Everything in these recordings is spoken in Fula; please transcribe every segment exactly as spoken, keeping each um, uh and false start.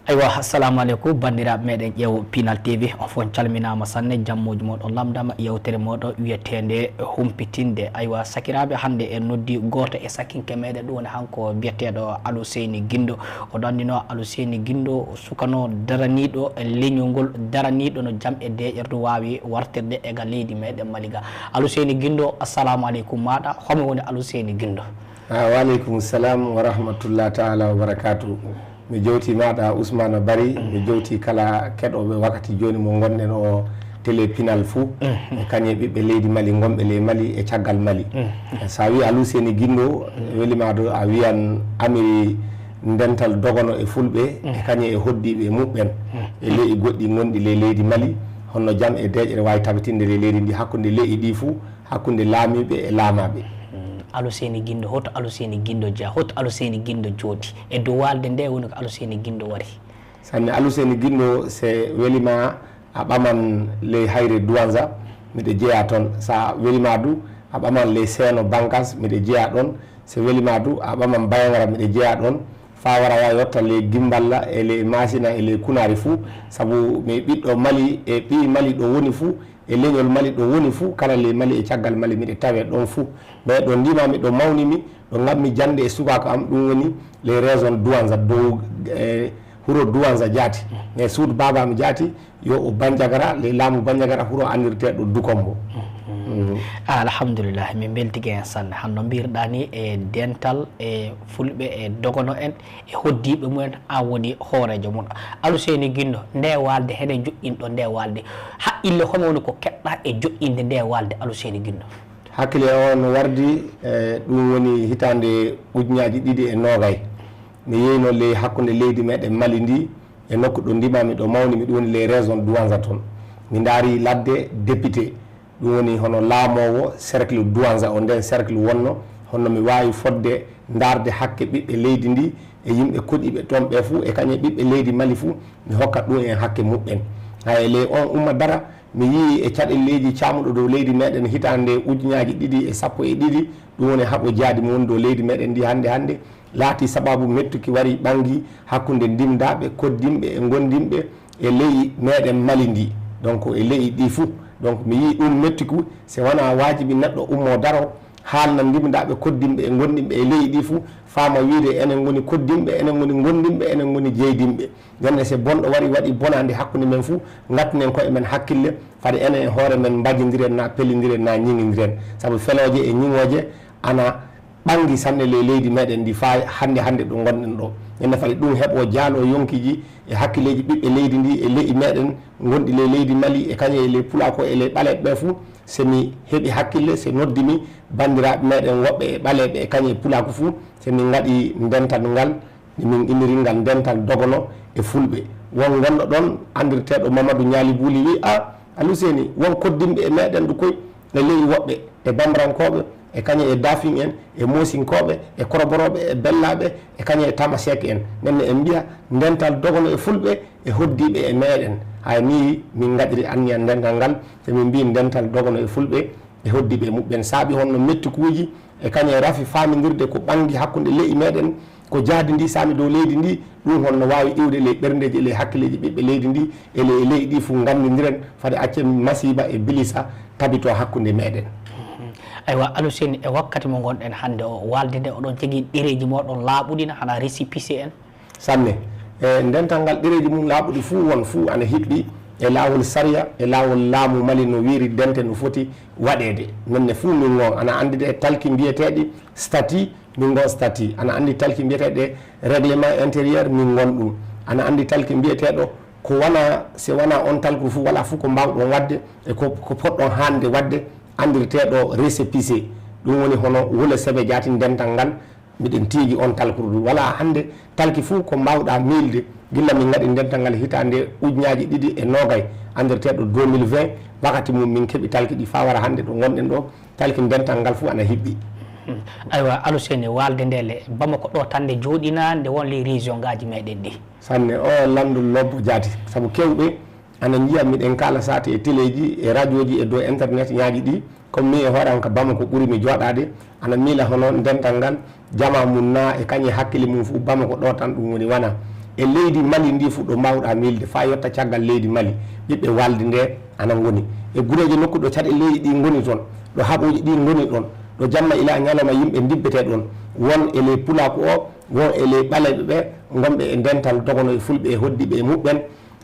Aywa, assalamu aleykum, banndiraaɓe meɗen ƴeewo Pinal T V, on fof calminaama sanne, jammuuji moɗon lamndama, yewtere moɗon wiyeteende Humpitinde. Aywa, sakiraaɓe, hannde en noddi gooto e sakinke meɗen, ɗum woni hanko biyeteeɗo Aluseyni Ginndo. Oɗo anndino Aluseyni Ginndo, sukano daraniiɗo leñol ngol, daraniiɗo no jam e deeƴerdu waawi wartirde e ga leydi meɗen Mali ga. Aluseyni Ginndo, assalamu aleykum maaɗa, homo woni Aluseyni Ginndo? Ah, wa aleykum salam wa rahmatullah taala wa barakatuh. Mi jowti maɗa Ousmane Bari, mi jowti kala keɗoɓe wakati joni mo gonɗen o télé Pinal fou, e kañum e ɓiɓɓe leydi Mali gonɓe ley Mali e caggal Mali. Sa wi Aluseyni Ginndo, welima do a wiyan amiri dental Dogono e Fulɓe, e kañum e hoddiɓe muɓɓen, e le'i goɗɗi gonɗi ley leydi Mali, honno jam e deƴere wawi tabitinde ley leydi ndi hakkunde le'i ɗi fou, hakkunde laamiɓe e laamaɓe. Aluseyni Ginndo, hoto Aluseyni Ginndo jeya, hoto Aluseyni Ginndo jooɗi? E dow waalde nde woni ko Aluseyni Ginndo wari. Sanne Aluseyni Ginndo, se welima a ɓaman ley Hayre Douanza, miɗo jeya toon. Sa welima du, a ɓaman ley Seeno Bankas, miɗo jeya ɗoon. Se welima du, a ɓaman Bayangara, miɗo jeya ɗoon. Fa wara wa yotta ley Gimballa e ley Masina e ley Kunari fou, sabu mi ɓiɗɗo Mali e ɓiy Mali ɗo woni fou, e leñol Mali ɗo woni fou, kala ley Mali e caggal Mali miɗo tawe ɗoon fou. Mais ɗo ndimami, ɗo mawnimi, ɗo ngammi jannde e sukaaku am, ɗum woni les raisons Douanza, dow, eh, huro Douanza jaati. E suudu baabam jaati, yo o Bandiagara, ley laamu Bandiagara, huro anndirteeɗo Dukombo. Alhamdulillah, min mbeltike heen sanne. Hano mbirɗa ni e dental, e Fulɓe, e Dogono en, e hoddiiɓe mumen, an woni hooreejo mum. Aluseyni Ginndo, nde waalde, heɗen joƴƴinɗo nde waalde. Haqqille hono woni ko keɓɗa e joƴƴinde nde waalde, Aluseyni Ginndo? Hakkille o no wardi, e, ɗum woni hitaande ujunnaaji ɗiɗi e noogay. Mi yeeyno ley hakkunde leydi meɗen Mali ndi, e nokku ɗo ndimami, ɗo mawnimi, ɗum woni les raisons Douanza toon. Mi ndaari ladde député, ɗum woni hono laamoowo cercle Douanza o, nden cercle wonno, honno mi waawi fodde ndaarde hakke ɓiɓɓe leydi ndi e yimɓe koɗiiɓe toon ɓe fuu, e kañum e ɓiɓɓe leydi Mali fuu, mi hokka ɗum en hakke muɓɓen. Hay e ley on umma dara, mi yii e caɗelleeji caamuɗo dow leydi meɗen hitaande ujunnaaji ɗiɗi e sappo e ɗiɗi, ɗum woni haɓo jaadi mo woni dow leydi meɗen ndi hannde hannde, laati sababu mettuki wari ɓangi hakkunde ndimdaaɓe, koddinɓe e gondinɓe e le'i meɗen Mali ndi, donc e le'i ɗi fuu. Donc mi yii ɗum mettiku, se wona waajibi neɗɗo ummo daro, haalna ndimdaaɓe, koddinɓe e gondinɓe e le'i ɗi fuu, faama wiide enen ngoni koddinɓe, enen ngoni gondinɓe, enen ngoni jeydinɓe. Nden ne, se bonɗo wari waɗi bonande hakkunde men fuu, ngattinen koye men hakkille, fade enen e hoore men mbajindiren, na pellindiren, na ñiŋindiren. Sabu felooje e ñiŋooje ana ɓangi sanne ley leydi meɗen ndi faa hannde, hannde ɗo ngonɗen ɗo. Nden ne, fade ɗum heɓo jaalo yonkiiji e hakkilleeji ɓiɓɓe leydi ndi e le'i meɗen gonɗi ley leydi Mali e kañum e ley Pulaaku e ley ɓaleeɓe ɓe fuu. Se mi heɓi hakkille, se noddi mi banndiraaɓe meɗen woɓɓe e ɓaleeɓe e kañum e Pulaaku fuu, se min ngaɗi ndental ngal, nde min inniri ngal Dental Dogono e Fulɓe. Won gonɗo ɗon anndirteeɗo Mamadou Ñaali Buuli wi, "A, Aluseyni, won koddinɓe e meɗen ɗo koy, e le'i woɓɓe, e Bamrankooɓe, e kañum e Dafin en, e Moosinkooɓe, e Koroborooɓe, e Bellaaɓe, e kañum e Tamaseek en. Nden ne en mbiya Dental Dogono e Fulɓe e hoddiiɓe e meɗen." Hay ni min ngaɗiri anniya ndental ngal, so min mbii Dental Dogono e Fulɓe e hoddiiɓe muɓɓen. Saabi honno mettikuuji e kañum e rafi faamindirde ko ɓangi hakkunde le'i meɗen, ko jaadi ndi sami dow leydi ndi, ɗum honno waawi iwde ley ɓerndeeji, e ley hakkilleeji ɓiɓɓe leydi ndi, e ley, e le'i ɗi fuu nganndindiren, fade accen masiiba e bilisa tabito hakkunde meɗen. Aywa, Aluseyni, e wakkati mo ngonɗen hannde o, waalde nde, oɗon jogii ɗereeji mooɗon laaɓuɗi na, hana récépissé en? Sanne. E ndental ngal, ɗereeji mum laaɓuɗi fuu won fuu ana hiɓɓi e laawol sariya, e laawol laamu Mali no wiiri dente no foti waɗeede. Nden ne fuu min ngon ana anndide e talki mbiyeteeɗi statut, min ngon statut. Ana anndi talki mbiyeteeɗe règlement intérieur, min ngon ɗum. Ana anndi talki mbiyeteeɗo ko wana, se wana on talku fuu, wala fuu ko mbaawɗon waɗde e ko, ko potɗon haande waɗde, anndirteeɗo récépissé. Ɗum woni hono wule sebe jaati ndental ngal. Miɗen tiigi on talkuru ɗum. Wala hannde talki fuu ko mbaawɗaa miilde, gilla min ngaɗi ndental ngal hitaande ujunnaaji ɗiɗi e noogay, anndirteeɗo deux mille vingt, wakati mum min keɓi talki ɗi faa wara hannde ɗo ngonɗen ɗo, talki ndental ngal fuu ana hiɓɓi. Aywa, Aluseyni, waalde nde le, Bamako ɗo tan nde jooɗi na, nde won ley région ngaaji meɗen ɗi? Sanne, o lanndol lobbo jaati, sabu keewɓe ana njiya miɗen kaala saati e teleeji, e radiooji, e dow internet ñaaji ɗi. Comme min e hoore am ka Bamako ɓuri mi jooɗaade, ana miila hono ndental ngal, jama mum na e kañum e hakkille mum fuu Bamako ɗo tan ɗum woni wana. E leydi Mali ndi fuu ɗo mbaawɗaa miilde faa yotta caggal leydi Mali, ɓiɓɓe waalde nde ana ngoni. E gureeje nokku ɗo caɗeele leydi ɗi ngoni toon, ɗo haɓooji ɗi ngoni ɗoon, ɗo jamma ila ñalawma yimɓe ndibbetee ɗoon, won e ley pulaaku o, won e ley ɓaleeɓe ɓe, ngonɓe e dental dogono e fulɓe e hoɗdiiɓe e muɓɓen,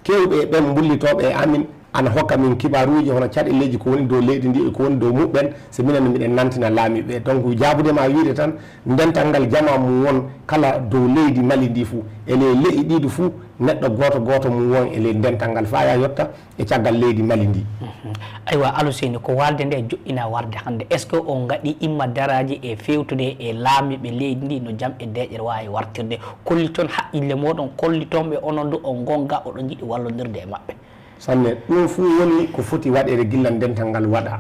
keewɓe e ɓeen mbullitooɓe e amin, ana hokka min kibaaruuji hono caɗeeleeji ko woni dow leydi ndi e ko woni dow muɓɓen, so minen miɗen nantina laamiiɓe ɓe. Donc, jaabude ma wiide tan, dental ngal jamaa mum won kala dow leydi Mali ndi fuu, e ley le'i ɗiɗi fuu, neɗɗo gooto gooto mum won e ley dental ngal, faa yaa yotta e caggal leydi Mali ndi. Mhm. Aywa, Aluseyni, ko waalde nde joɗɗinaa warde hannde, est-ce que on ngaɗii imma daraaji e feewtude e laamiiɓe leydi ndi no jam e deeƴere waawi wartirde? Kolliton haqqille mooɗon, kolliton ɓe onon du on ngonga oɗon njiɗi wallondirde e maɓɓe. Sanne, ɗum fuu woni ko foti waɗeede gilla dental ngal waɗaa.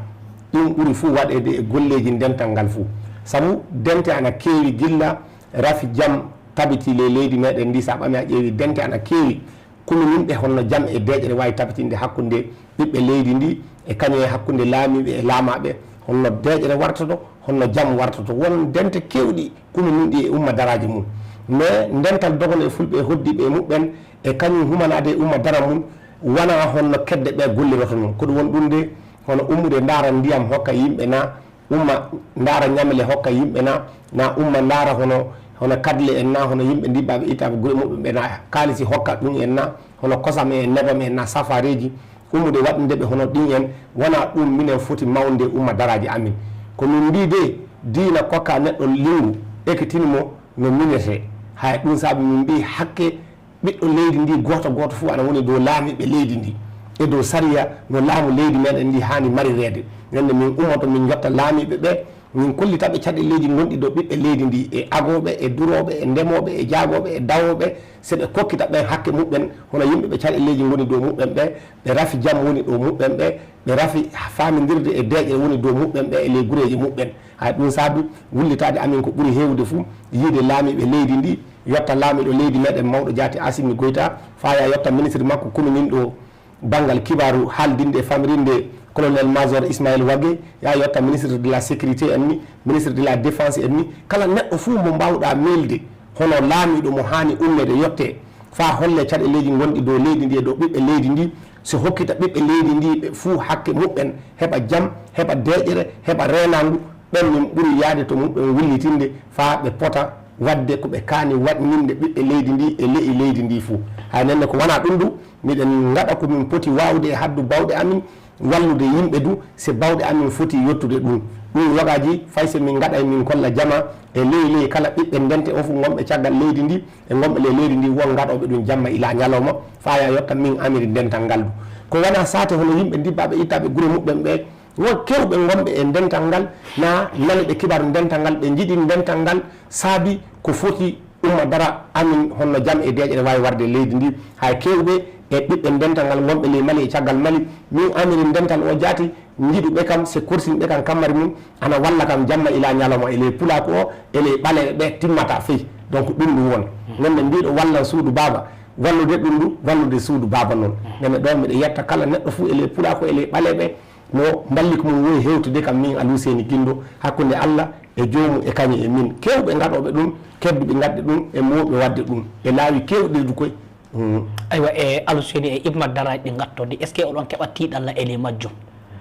Ɗum ɓuri fuu waɗeede e golleeji dental ngal fuu. Sabu dente ana keewi gilla rafi jam tabitii ley leydi meɗen ndi, so a ɓami a ƴeewi dente ana keewi. Kumi min ɓe honno jam e deeƴere waawi tabitinde hakkunde ɓiɓɓe leydi ndi e kañum e hakkunde laamiiɓe e laamaaɓe, honno deeƴere wartoto, honno jam wartoto. Won dente keewɗi kumi min ɗi e umma daraaji mum. Mais dental dogono e fulɓe e hoɗdiiɓe e muɓɓen e kañum humanaade e umma dara mum, wonaa honno kedde ɓe golliroto noon. Ko ɗum woni ɗum de, hono ummude ndaara ndiyam hokka yimɓe na, umma ndaara ñamle hokka yimɓe na, na umma ndaara hono, hono kadle en na, hono yimɓe ndibbaaɓe ittaaɓe gure muɓɓen ɓe na, kaalisi hokka ɗum en na, hono kosam en, nebam en na, safareeji, ummude waɗinde ɓe hono ɗin en, wonaa ɗum minen foti mawnde umma daraaji amin. Ko min mbii de, diina kokka neɗɗo linngu, ekitini mo no miñetee. Hay ɗum saabi min mbii hakke ɓiɗɗo leydi ndi gooto gooto fof ana woni dow laamiiɓe leydi ndi e dow sariya no laamu leydi meɗen ndi haani marireede. Nden min ummoto min njotta laamiiɓe ɓe, min kollita ɓe caɗeeleeji gonɗi dow ɓiɓɓe leydi ndi e agooɓe, e durooɓe, e ndemooɓe, e jaagooɓe, e dawooɓe, se ɓe kokkita ɓen hakke muɓɓen, hono yimɓe ɓe caɗeeleeji ngoni dow muɓɓen ɓe, ɓe rafi jam woni dow muɓɓen ɓe, ɓe rafi faamindirde e deeƴre woni dow muɓɓen ɓe e ley gureeji muɓɓen. Hay ɗum saabi wullitaade amin ko ɓuri heewde fuu, yiide laamiiɓe leydi ndi, yotta laamiiɗo leydi meɗen mawɗo jaati Asimi Goyta, faa yaa yotta ministre makko kumi min ɗo banngal kibaaru haaldinde e famirinde colonel major Ismaël Wagué, yaa yotta ministre de la sécurité en ni, ministre de la défense en ni, kala neɗɗo fuu mo mbaawɗaa miilde, hono laamiiɗo mo haani ummeede yottee, faa hollee caɗeeleeji gonɗi dow leydi ndi e dow ɓiɓɓe leydi ndi, so hokkita ɓiɓɓe leydi ndi ɓe fuu hakke muɓɓen, heɓa jam, heɓa deeƴere, heɓa reenaangu, ɓen min ɓuri yahde to muɓɓen wullitinde faa ɓe pota waɗde ko ɓe kaani waɗninde ɓiɓɓe leydi ndi e le'i leydi ndi fuu. Hay nenne ko wonaa ɗum du, miɗen ngaɗa ko min poti waawde e haddu baawɗe amin, wallude yimɓe du, se baawɗe amin foti yottude ɗum. Ɗum yogaaji fay so min ngaɗay min kolla jama e ley ley kala ɓiɓɓe ndente o fof ngonɓe caggal leydi ndi e ngonɓe ley leydi ndi, won ngaɗooɓe ɗum jamma ila ñalawma, faa yaa yotta min amiri dental ngal du. Ko wonaa saate hono yimɓe ndibbaaɓe ittaaɓe gure muɓɓen ɓe, won keewɓe ngonɓe e dental ngal, na nani ɓe kibar dental ngal, ɓe njiɗi dental ngal, saabi ko foti umma dara amin, honno jam e deeƴere waawi warde e leydi ndi. Hay keewɓe e ɓiɓɓe dental ngal ngonɓe ley Mali e caggal Mali, min amiri dental o jaati, njiɗuɓe kam, se korsinɓe kam kammari mum, ana walla kam jamma ila ñalawma e ley pulaaku o, e ley ɓaleeɓe ɓe timmata fey. Donc ɗum ɗum won. Nden ɓe mbiɗo wallan suudu baaba, wallude ɗum du, wallude suudu baaba noon. Nden ɗon miɗo yetta kala neɗɗo fuu e ley pulaaku, e ley ɓaleeɓe, mo mballiku mum woni hewtude kam min Aliou Seyni Guindo, hakkunde Allah e joomum e kañum e min. Keewɓe ngaɗooɓe ɗum, kedduɓe ngaɗde ɗum, e moowɓe waɗde ɗum. E laawi keewɗi du koy. Mm. Aywa, e Aluseyni e Ibma daraaji ɗi ngattoɗi, est-ce que oɗon keɓa tiiɗalla e ley majjum?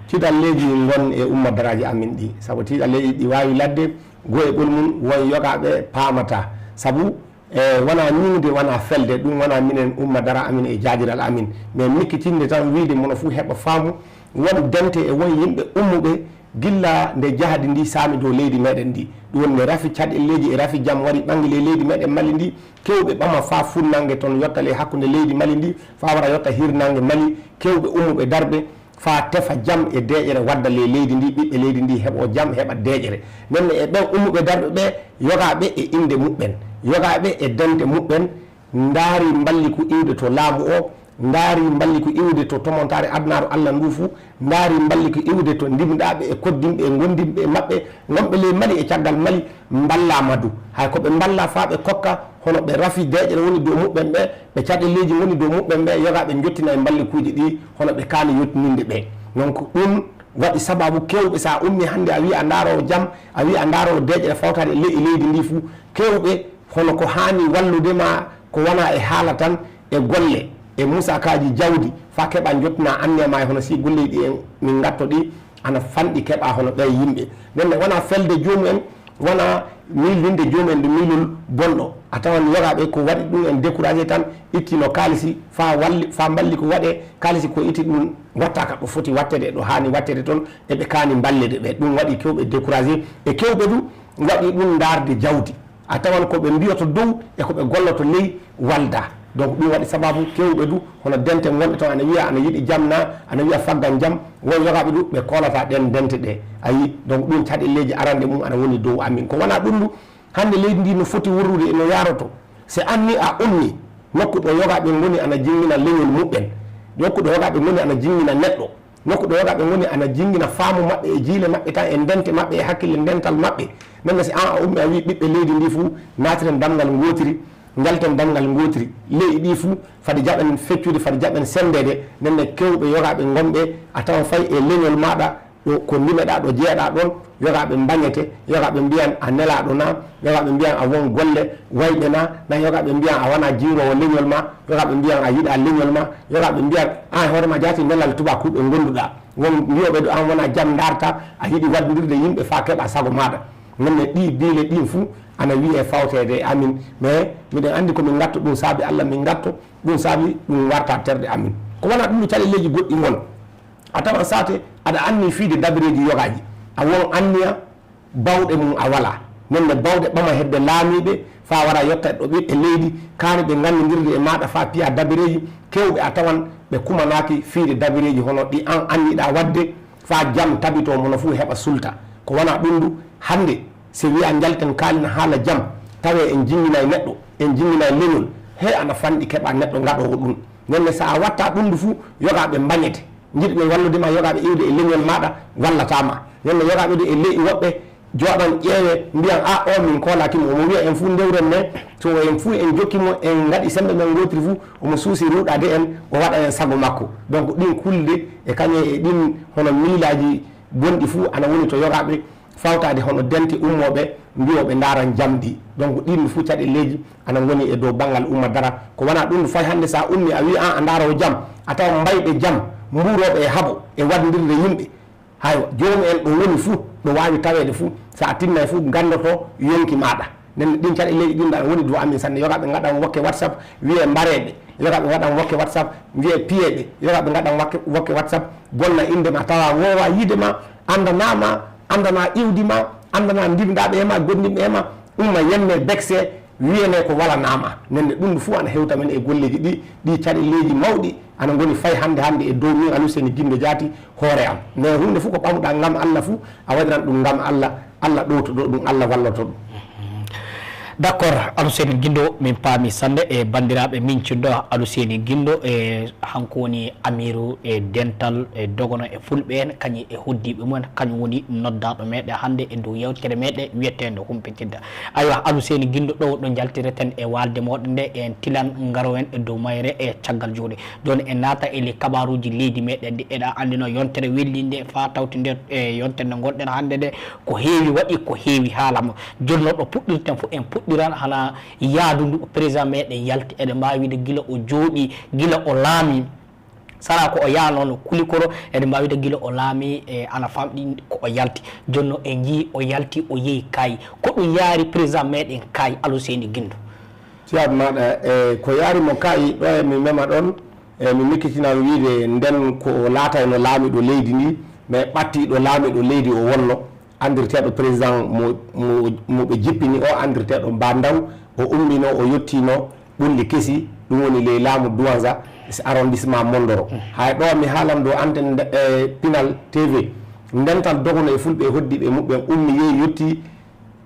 Tiiɗalleeji ngon e umma daraaji amin ɗi, sabu tiiɗalleeji ɗi waawi ladde, goo e ɓolmum won yogaaɓe paamata. Sabu, e, wonaa ñiŋde, wonaa felde, ɗum wonaa minen umma dara amin e jaajiral amin. Mais mikkitinde tan wiide mono fuu heɓa faamu, won dente e won yimɓe ummuɓe gilla nde jahadi ndi saami dow leydi meɗen ndi. Ɗum woni nde rafi caɗeelleeji e rafi jam wari ɓangi ley leydi meɗen Mali ndi, keewɓe ɓama faa funnange toon yotta ley hakkunde leydi Mali ndi, faa wara yotta hirnange Mali, keewɓe ummuɓe darɓe faa tefa jam e deeƴere wadda ley leydi ndi, ɓiɓɓe leydi ndi heɓo jam, heɓa deeƴere. Nden e ɓen ummuɓe darɓe ɓe, yogaaɓe e innde muɓɓen, yogaaɓe e dente muɓɓen, ndaari mballiku iwde to laamu o, ndaari mballiku iwde to tomontaare adunaaru Allah ndu fuu, ndaari mballiku iwde to ndimɗaaɓe e koddinɓe e gondinɓe e maɓɓe, ngonɓe ley Mali e caggal Mali, mballaama du. Hay ko ɓe mballaa faa ɓe kokka, hono ɓe rafi deeƴere woni dow muɓɓen ɓe, ɓe caɗeelleeji ngoni dow muɓɓen ɓe, yoga ɓe njottina e mballikuuji ɗi, hono ɓe kaani yottininde ɓe. Donc ɗum waɗi sababu keewɓe, so a ummii hannde a wii a ndaaroo jam, a wii a ndaaroo deeƴere fawtaade e le'i leydi ndi fuu, keewɓe hono ko haani wallude ma Ko wona e haala tan, e golle, e musakaaji jawdi, faa keɓa njottina anniya ma e hono si golleeji ɗi en min ngatto ɗi ana fanɗi keɓa hono ɓee yimɓe. Nden ne wona felde joomum en, wona miilinde joomum en ɗo miilol bonɗo. A tawan yogaaɓe ko waɗi ɗum en découragé tan, ittino kaalisi faa walli, faa mballi ko waɗe, kaalisi ko itti ɗum watta ka ɗo foti wattede, ɗo haani wattede toon, eɓe kaani mballede ɓe. Ɗum waɗi kewɓe découragé, e kewɓe du waɗi ɗum ndaarde jawdi. A tawan ko ɓe mbiyoto dow e ko ɓe golloto ley walda. Donc ɗum waɗi sababu kewɓe du, hono dente gonɗe toon, ana wiya ana yiɗi jam na, ana wiya faggan jam, won yogaaɓe du ɓe koolata ɗen dente ɗe. A yi, donc ɗum caɗeeleeji arande mum ana woni dow amin. Ko wona ɗum du, hannde leydi ndi no foti wurrude e no yaroto. Se anni a ummi nokku ɗo yogaaɓe ngoni ana jingina leñol muɓɓen, nokku ɗo yogaaɓe ngoni ana jingina neɗɗo, nokku ɗo yogaaɓe ngoni ana jingina faamu maɓɓe e jiile maɓɓe tan e dente maɓɓe e hakkille dental maɓɓe. Nden ne si an a ummi a wii ɓiɓɓe leydi ndi fuu naatiren damngal ngootiri, njalten damngal ngootiri, le'i ɗi fuu fadi jaɓen feccude, fadi jaɓen senndeede. Nden ne kewɓe yogaaɓe ngonɓe a tawan fay e leñol maaɗa, ɗo ko ndimeɗaa, ɗo jeeɗaa ɗoon, yogaaɓe mbañete, yogaaɓe mbiyan a nelaaɗo na, yogaaɓe mbiyan a won golle wayɓe na, na yogaaɓe mbiyan a wona jiiroowo leñol ma, yogaaɓe mbiyan a yiɗaa leñol ma, yogaaɓe mbiyan an e hoore ma jaati nelal tubakuuɓe ngonduɗaa. Won mbiyooɓe ɗo an wona jam ndaarta, a yiɗi waɗndirde yimɓe faa keɓa sago maaɗa. Nden ne ɗii diile ɗiin fuu ana wiyee fawteede e amin, mais miɗen anndi ko min ngatto ɗum saabi Alla, min ngatto ɗum saabi ɗum warta terɗe amin. Ko wona ɗum no caɗeeleeji goɗɗi ngon. A tawan saate aɗa anni fiide dabireeji yogaaji, a won anniya bawɗe mum a walaa. Nden ne bawɗe ɓama hedde laamiiɓe faa wara yotta ɗo ɓiɓɓe leydi kaani ɓe ngannindirde e maaɗa faa piya dabireeji. Kewɓe a tawan ɓe kumanaaki fiide dabireeji hono ɗi an anniɗaa waɗde faa jam tabitoo mo no fuu heɓa sulta. Ko wona ɗum du hannde, si wiyaa njalten kaalen haala jam, tawee en jinginay neɗɗo, en jinginay leñol, he ana fanɗi keɓa neɗɗo gaɗoowo ɗum. Nden ne so a watta ɗum du fuu, yogaaɓe mbañete. Njiɗ ɓe wallude ma, yogaaɓe iwde e leñol maaɗa wallataa ma. Nden ne yogaaɓe du e le'i woɓɓe jooɗan ƴeewe mbiyan a o min koolaaki mo. Omo wiya en fuu ndewren ne, so en fuu en jokki mo, en ngaɗi semmbe men ngootiri fuu, omo suusi ruuɗaade en, o waɗa en sago makko. Donc ɗin kulle e kañe e ɗin hono miilaaji bonɗi fuu ana woni to yogaaɓe fawtaade hono dente ummooɓe mbiyooɓe ndaaran jam ɗi. Donc ɗin fuu caɗeeleeji ana ngoni e dow banngal umma dara. Ko wona ɗum fay hannde so a ummi a wii an a ndaaroowo jam, a tawa mbayɓe jam, mbuurooɓe e haɓo e waɗndirde yimɓe. Haywa, joomum en ɗo woni fuu, ɗo waawi taweede fuu, so a tinnay fuu, ganndoto yonki maaɗa. Nden ɗin caɗeeleeji ɗin ɗa woni dow amin sanne. Yogaaɓe ngaɗan wokke WhatsApp, wiyee mbareeɓe. Yogaaɓe ngaɗan wokke WhatsApp, wiyee piyeeɓe. Yogaaɓe ngaɗan wokke, wokke WhatsApp, bonna innde ma, tawa woowa yiide ma, anndanaa ma, anndanaa iwdi ma, anndanaa ndimdaaɓe e ma, gondimɓe e ma, umma yenne bekse, wiyene ko walanaama. Nden ne ɗum fof ana hewta men e golleeji ɗi, ɗi caɗeeleeji mawɗi ana ngoni fay hannde hannde e dow min Aluseni Gindo Jaati hoore am. Mais huunde fof ko ɓamuɗaa ngam Allah fof, a waɗiran ɗum ngam Allah, Allah ɗowtoɗo ɗum, Allah walloto ɗum. D'accord, Aluseni Gindo, min paami sanne e banndiraaɓe min cindo Aluseni Gindo e hanko woni amiiru e dental e dogono e fulɓe en, kañum e hoddiiɓe mum en, kañum woni noddaaɗo meɗen hannde e dow yewtere meɗen wiyeteende Humpitidde. Aywa, Aluseni Gindo, ɗo ɗo njaltireten e waalde mooɗon nde, en tilan ngarowen e dow mayre e caggal jooni. Jooni en naata e ley kabaaruuji leydi meɗen ndi. Eɗa anndi no yontere welli nde faa tawti nde e yontere nde ngonɗen hannde nde, ko heewi waɗi, ko heewi haalama. Jooni no ɗo puɗɗirten fof en puɗɗiran hana yaadu ndu président meɗen yalti. Eɗen mbaawi wiide gila o jooɗi, gila o laami. Sara ko o yaha noon Kulikoro, eɗen mbaawi wiide gila o laami e ana famɗi ko o yalti. Jooni no en njii o yalti, o yehi Kaayi. Ko ɗum yaari président meɗen Kaayi, Aluseni Gindo? Siyaad maɗa, e ko yaari mo Kaayi ɗo e mi mema ɗon, e mi mikkitinan wiide nden ko laatayno laamiɗo leydi ndi, mais ɓattiɗo laamiɗo leydi o wonno, anndirteeɗo président mo, mo, mo ɓe jippini o, anndirteeɗo Ba Ndaw, o ummino, o yottino Ɓulli Kesi, ɗum woni ley laamu Douentza, arrondissement Mondoro. Hay ɗo mi haalan dow antenne e Pinal T V, ndental dogono e fulɓe e hoddiiɓe muɓɓen ummi yehi yotti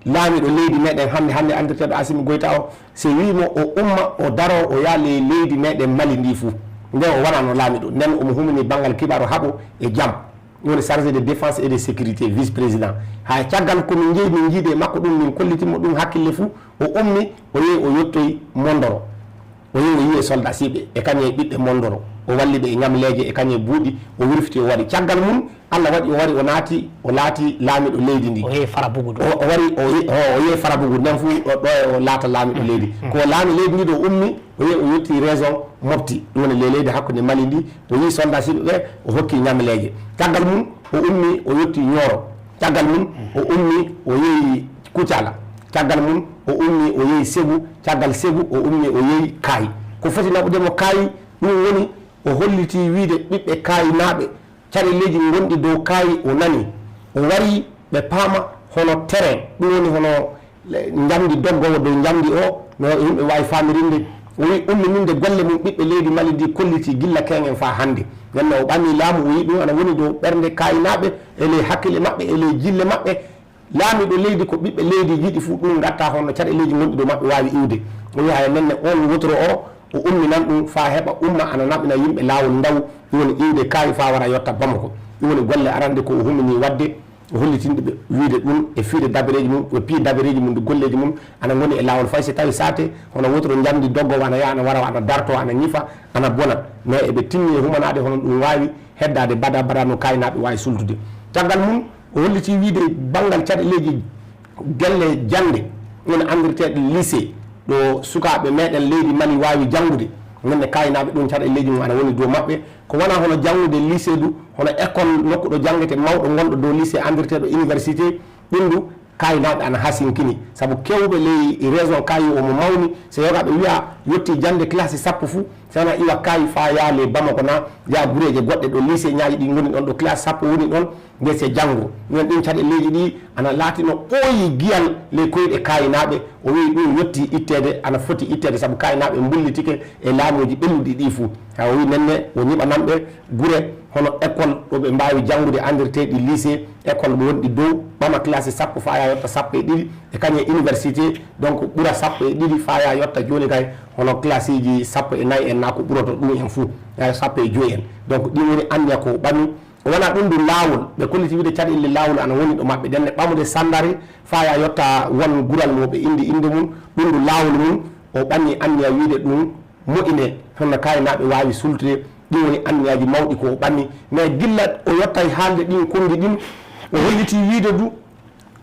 laamiɗo leydi meɗen hannde hannde anndirteeɗo Asimi Goyta o, si wiimo o umma o daro o yaa ley leydi meɗen Mali ndi fuu. Nde o wonano laamiɗo, nden omo humini banngal kibaaru haɓo e jam. Ɗum woni chargé de défense et de sécurité, vice président. Hay caggal ko min njehi min njiidi e makko ɗum, min kolliti mo ɗum hakkille fuu, o ummi, o yehi o yottoyi Mondoro. O yehi, o yiyi e soldasiiɓe e kañum e ɓiɓɓe mondoro, o walli ɓe e ñamleeje e kañum e buuɗi, o wirfiti, o wari. Caggal mum, Allah waɗi o wari, o naati, o laati laamiiɗo leydi ndi. O yehi Farabugu ɗo. O, o wari, o ye-, o, o yehi Farabugu, nden fu o, ɗo o laata laamiiɗo leydi. Ko laami leydi ndi ɗo ummi, o yehi, o yetti région Mopti, ɗum woni le-, leydi hakkunde Mali ndi, o yiyi soldasiiɓe ɓe, o hokki ñamleeje. Caggal mum, o ummi, o yetti Ñooro. Caggal mum, o ummi, o yehi Kucala. Caggal mum, o ummi, o yehi Segu. Caggal Segu, o ummi, o yehi Kaayi. Ko foti naɓude mo Kaayi, ɗum woni o holliti wiyde ɓiɓɓe Kaayinaaɓe, caɗeeleeji ngonɗi dow Kaayi o nani. O wari ɓe paama hono terrain, ɗum woni hono le-, njamndi doggoowo dow njamndi o, no yimɓe waawi faamirinde. O wiyi ummininde golle mum ɓiɓɓe leydi Mali ndi kolliti gilla keeŋen faa hannde. Nden o ɓami laamu, o wiyi ɗum ana woni dow ɓernde Kaayinaaɓe, e ley hakkille maɓɓe, e ley jille maɓɓe. Laamiiɗo leydi ko ɓiɓɓe leydi yiɗi fuu ɗum ngatta hono caɗeeleeji ngonɗi dow maɓɓe waawi iwde. O wiyi haya nenne oon wotoro o, o umminan ɗum faa heɓa umma ana naɓina yimɓe laawol ndaw, ɗum woni iwde Kaayi faa wara yotta Bamako. Ɗum woni golle arande ko o hummini waɗde, o hollitinde ɓe wiyde ɗum e fiyde dabereeji mum, o piyi dabereeji mum, golleeji mum ana ngoni e laawol. Fay so tawi saate hono wotoro njamndi doggoowo ana yaha, ana wara, ana dartoo, ana ñifa, ana bona. Mais eɓe tinni e humanaade hono ɗum waawi heddaade baɗa baɗa no Kaayinaaɓe waawi sultude. Caggal mum, o holliti wiyde banngal caɗeeleeji gelle jaŋde, woni anndirteeɗe lycée, ɗo sukaaɓe meɗen leydi Mali waawi janngude. Nden ne Kaayinaaɓe ɗum caɗeeleeji mum ana woni dow maɓɓe. Ko wonaa hono janngude lycée du, hono école nokku ɗo janngete mawɗo ngonɗo dow lycée anndirteeɗo université, ɗum du Kaayinaaɓe ana hasinkini. Sabu keewɓe ley région Kaayi omo mawni, so yogaaɓe wiya yettii jaŋde classe sappo fuu, so wonaa iwa Kaayi faa yaa ley Bamako naa yaa gureeje goɗɗe ɗo lycée ñaaji ɗi ngoni ɗon, ɗo classe sappo woni ɗon, ngese janngo. Minen ɗin caɗeeleeji ɗi ana laatino ɓooyi giyal ley koyɗe Kaayinaaɓe. O wiyi ɗum yettii itteede, ana foti itteede, sabu Kaayinaaɓe mbullitike e laamuuji ɓennuɗi ɗi fuu. Haa o wiyi nden ne o ñiɓanan ɓe gure hono école ɗo ɓe mbaawi janngude, anndirteeɗi lycée, école wonɗi dow ɓama classe sappo faa yaa yotta sappo e ɗiɗi, e kañum e université, donc ɓura sappo e ɗiɗi faa yaa yotta jooni kay hono classeeji sappo e nayi en naa ko ɓurata ɗum en fuu, yaa sappo e joyi en. Donc ɗin woni anniya ko ɓami. O wonaa ɗum du laawol, ɓe kolliti wiyde caɗeele laawol ana woni ɗo maɓɓe, nden ne ɓamude Sandare faa yaa yotta won gural mo ɓe inndi innde mum, ɗum du laawol mum, o ɓami anniya wiyde ɗum moƴƴine, hono Kaayinaaɓe waawi sultude. Ɗin woni anniyaaji mawɗi ko o ɓami. Mais gilla o yottay haalde ɗin konngi ɗin, o holliti wiyde du,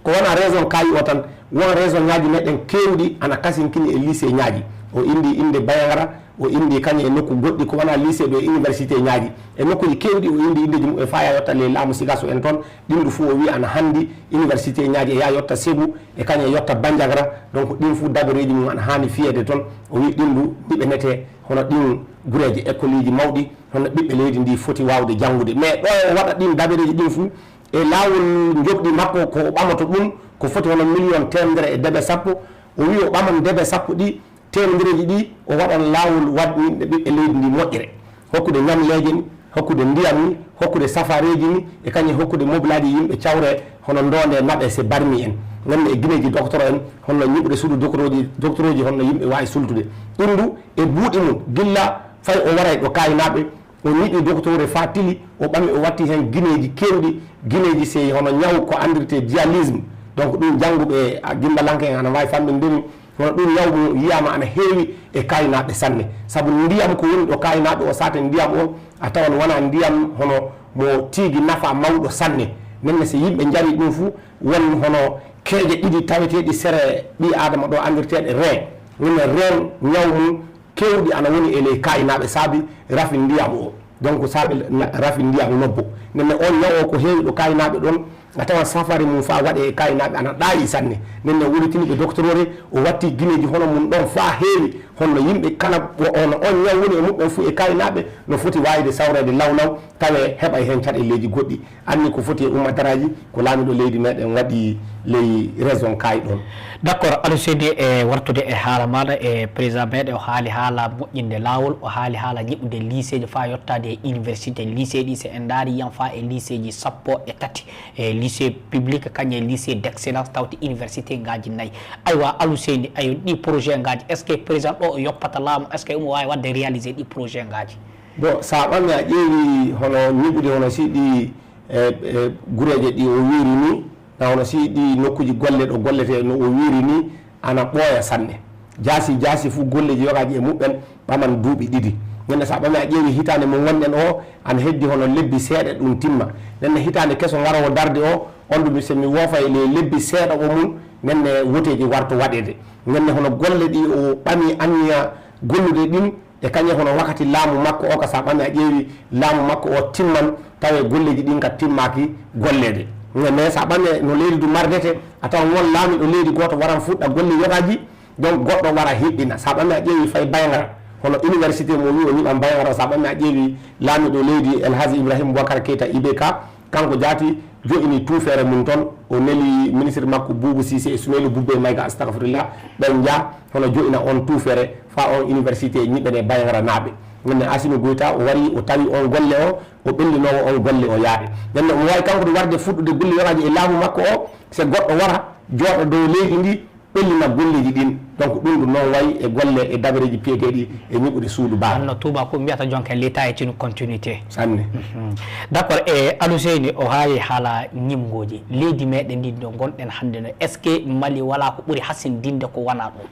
ko wonaa région Kaayi o tan, won région ñaaji meɗen keewɗi ana kasinkini e lycée ñaaji. O inndi innde Bayangara, o inndi kañum e nokku goɗɗi, ko wonaa lycée ɗo e université ñaaji. E nokkuuji keewɗi o inndi inndeeji mum e faa yaa yotta ley laamu Sigaso en toon, ɗin du fuu o wiyi ana hanndi université ñaaji e yaa yotta Segu, e kañum e yotta Bandiagara. Donc ɗin fuu dabereeji mum ana haani fiyeede toon. O wiyi ɗin du ɗiɓenetee hono ɗin gureeje écoleeji mawɗi, hono ɓiɓɓe leydi ndi foti waawde janngude. Mais ɗo o waɗa ɗin dabereeji ɗin fuu, e laawol njoɓdi makko ko o ɓamoto ɗum, ko foti hono million teemedere e debe sappo. O wiyi o ɓaman debe sappo ɗi, teemendereeji ɗi, o waɗan laawol waɗninɗe ɓiɓɓe leydi ndi moƴƴere. Hokkude ñamleeje ni, hokkude ndiyam ni, hokkude safareeji ni, e kañum hokkude mobilaaji yimɓe cawre hono ndoonde naɓe se barmi en. Nden ne e gineeji docteur en, hono ñiɓude suudu doctorooji, doctorooji hono yimɓe waawi sultude. Ɗum du e buuɗi mum, gilla fay o waray ɗo Kaayinaaɓe, o ñiɓi docteur faa tili, o ɓami o watti heen gineeji keewɗi, gineeji sey hono ñaw ko anndirtee dialysme. Donc ɗum jannguɓe a, gimbalanke en ana waawi famɗinde ɗum. Hono ɗum ñaw mo yiyaama ana heewi e Kaayinaaɓe sanne. Sabu ndiyam ko woni ɗo Kaayinaaɓe o saaten ndiyam o, a tawan wonaa ndiyam hono mo tiigi nafa mawɗo sanne. Nden ne so yimɓe njarii ɗum fuu, won hono keeje ɗiɗi taweteeɗi sere ɓii Aadama ɗo anndirteeɗe rein. Nden ne rein ñaw mum keewɗi ana woni e ley Kaayinaaɓe saabi rafi ndiyam o. Donc saabi na-, rafi ndiyam lobbo. Nden ne on ñaw o ko heewi ɗo Kaayinaaɓe ɗon, a tawan safari mum faa waɗee e Kaayinaaɓe ana ɗaayi sanne. Nden ne o udditini ɓe doctorore, o watti gineeji hono mum ɗon faa heewi. Hono yimɓe kala o-, on, on ñaw woni e muɓɓen fuu e Kaayinaaɓe no foti waawde sawreede law law, tawee heɓay heen caɗeeleeji goɗɗi. Anni ko foti e ummataraaji, ko laamiiɗo leydi meɗen waɗi ley région Kaayi ɗon. D'accord, Alu Seydi, e wartude e haala maaɗa, e président meɗen o haali haala moƴƴinde laawol, o haali haala ñiɓude lycée ji faa yottaade e université. Lycée ɗi, so en ndaari, yan faa e lycée ji sappo e tati, e lycée public, kañum e lycée d'excellence, tawti université ngaaji nayi. Aywa, Alu Seydi, ayo, ɗi projet ngaaji, est-ce que président ɗo o yoppata laamu, est-ce que omo waawi waɗde réaliser ɗi projet ngaaji? Bon, so a ɓami a ƴeewi hono ñiɓude hono si ɗi, e, e, gureeje ɗi o wiiri ni, na hono si ɗi nokkuuji golle ɗo golletee no o wiiri ni, ana ɓooya sanne. jaasi jaasi fuu golleeji yogaaji e muɓɓen ɓaman duuɓi ɗiɗi. Nden ne, so a ɓami a ƴeewi hitaande mo ngonɗen o, ana heddi hono lebbi seeɗa ɗum timma. Nden ne, hitaande keso ngaroowo darde o, on ɗum, so mi woofay le lebbi seeɗa o mum, nden ne, woteeji warto waɗeede. Nden ne, hono golle ɗi o ɓami anniya gollude ɗin, e kañe hono wakkati laamu makko o, ka so a ɓami a ƴeewi laamu makko o timman, tawe golleeji ɗin ka timmaaki golleede. Mais so a ɓami no leydi du mardete, a tawa won laamiiɗo leydi gooto waran fuɗɗa golle yogaaji, donc goɗɗo wara hiɓɓina. So a ɓami a ƴeewi fay Bayngara, hono université mo wi o ñiɓan Bayngara, so a ɓami a ƴeewi laamiiɗo leydi El Hadji Ibrahim Boubacar Keita I B K, kanko jaati jo'ini tuufeere mum ton, o neli ministre makko Boubou Cissé e Soumeylou Boubou e Maïga, astahfirullah, ɓen njaa hono jo'ina on tuufeere, faa on université ñiɓɓene Bayngara naaɓe. Nden ne Assimi Goïta o wari, o tawi on golle o, o ɓellinoowo on golle o yaaɓe. Nden ne omo waawi kanko du warde fuɗɗude golle yogaaji e laamu makko o, se goɗɗo wara jooɗa dow leydi ndi, ɓellina golleeji ɗin. Donc ɗum ɗum noon wayi e golle e dabareeji piyeteeɗi e ñiɓude suudu baaba. Anno tuuba ko mbiyata jonka l'État est une continuité. Sanne. Mhm. D'accord, e Aluseyni o haawi haala ñimngooji. Leydi meɗen ndi no ngonɗen hannde no, est-ce que Mali walaa ko ɓuri hasindinde ko wonaa ɗum?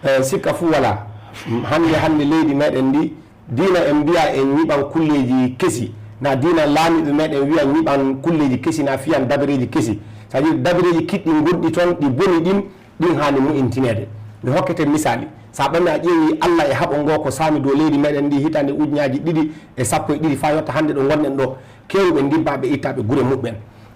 Eh, sikka fuu walaa. Hannde, hannde leydi meɗen ndi, diina en mbiya en ñiɓan kulleeji kesi, na diina laamiiɓe meɗen wiya ñiɓan kulleeji kesi, na fiyan dabareeji kesi. C'est-à-dire dabareeji kiɗɗi gonɗi ton, ɗi boni ɗin, ɗin haani mo'intineede. Mi hokkete misaali. So a ɓami a ƴeewi Alla e haɓo ngoo ko saami dow leydi meɗen ndi hitaande ujunnaaji ɗiɗi e sappo e ɗiɗi faa yotta hannde ɗo ngonɗen ɗo, keewɓe ndibbaaɓe ittaaɓe gure muɓɓen.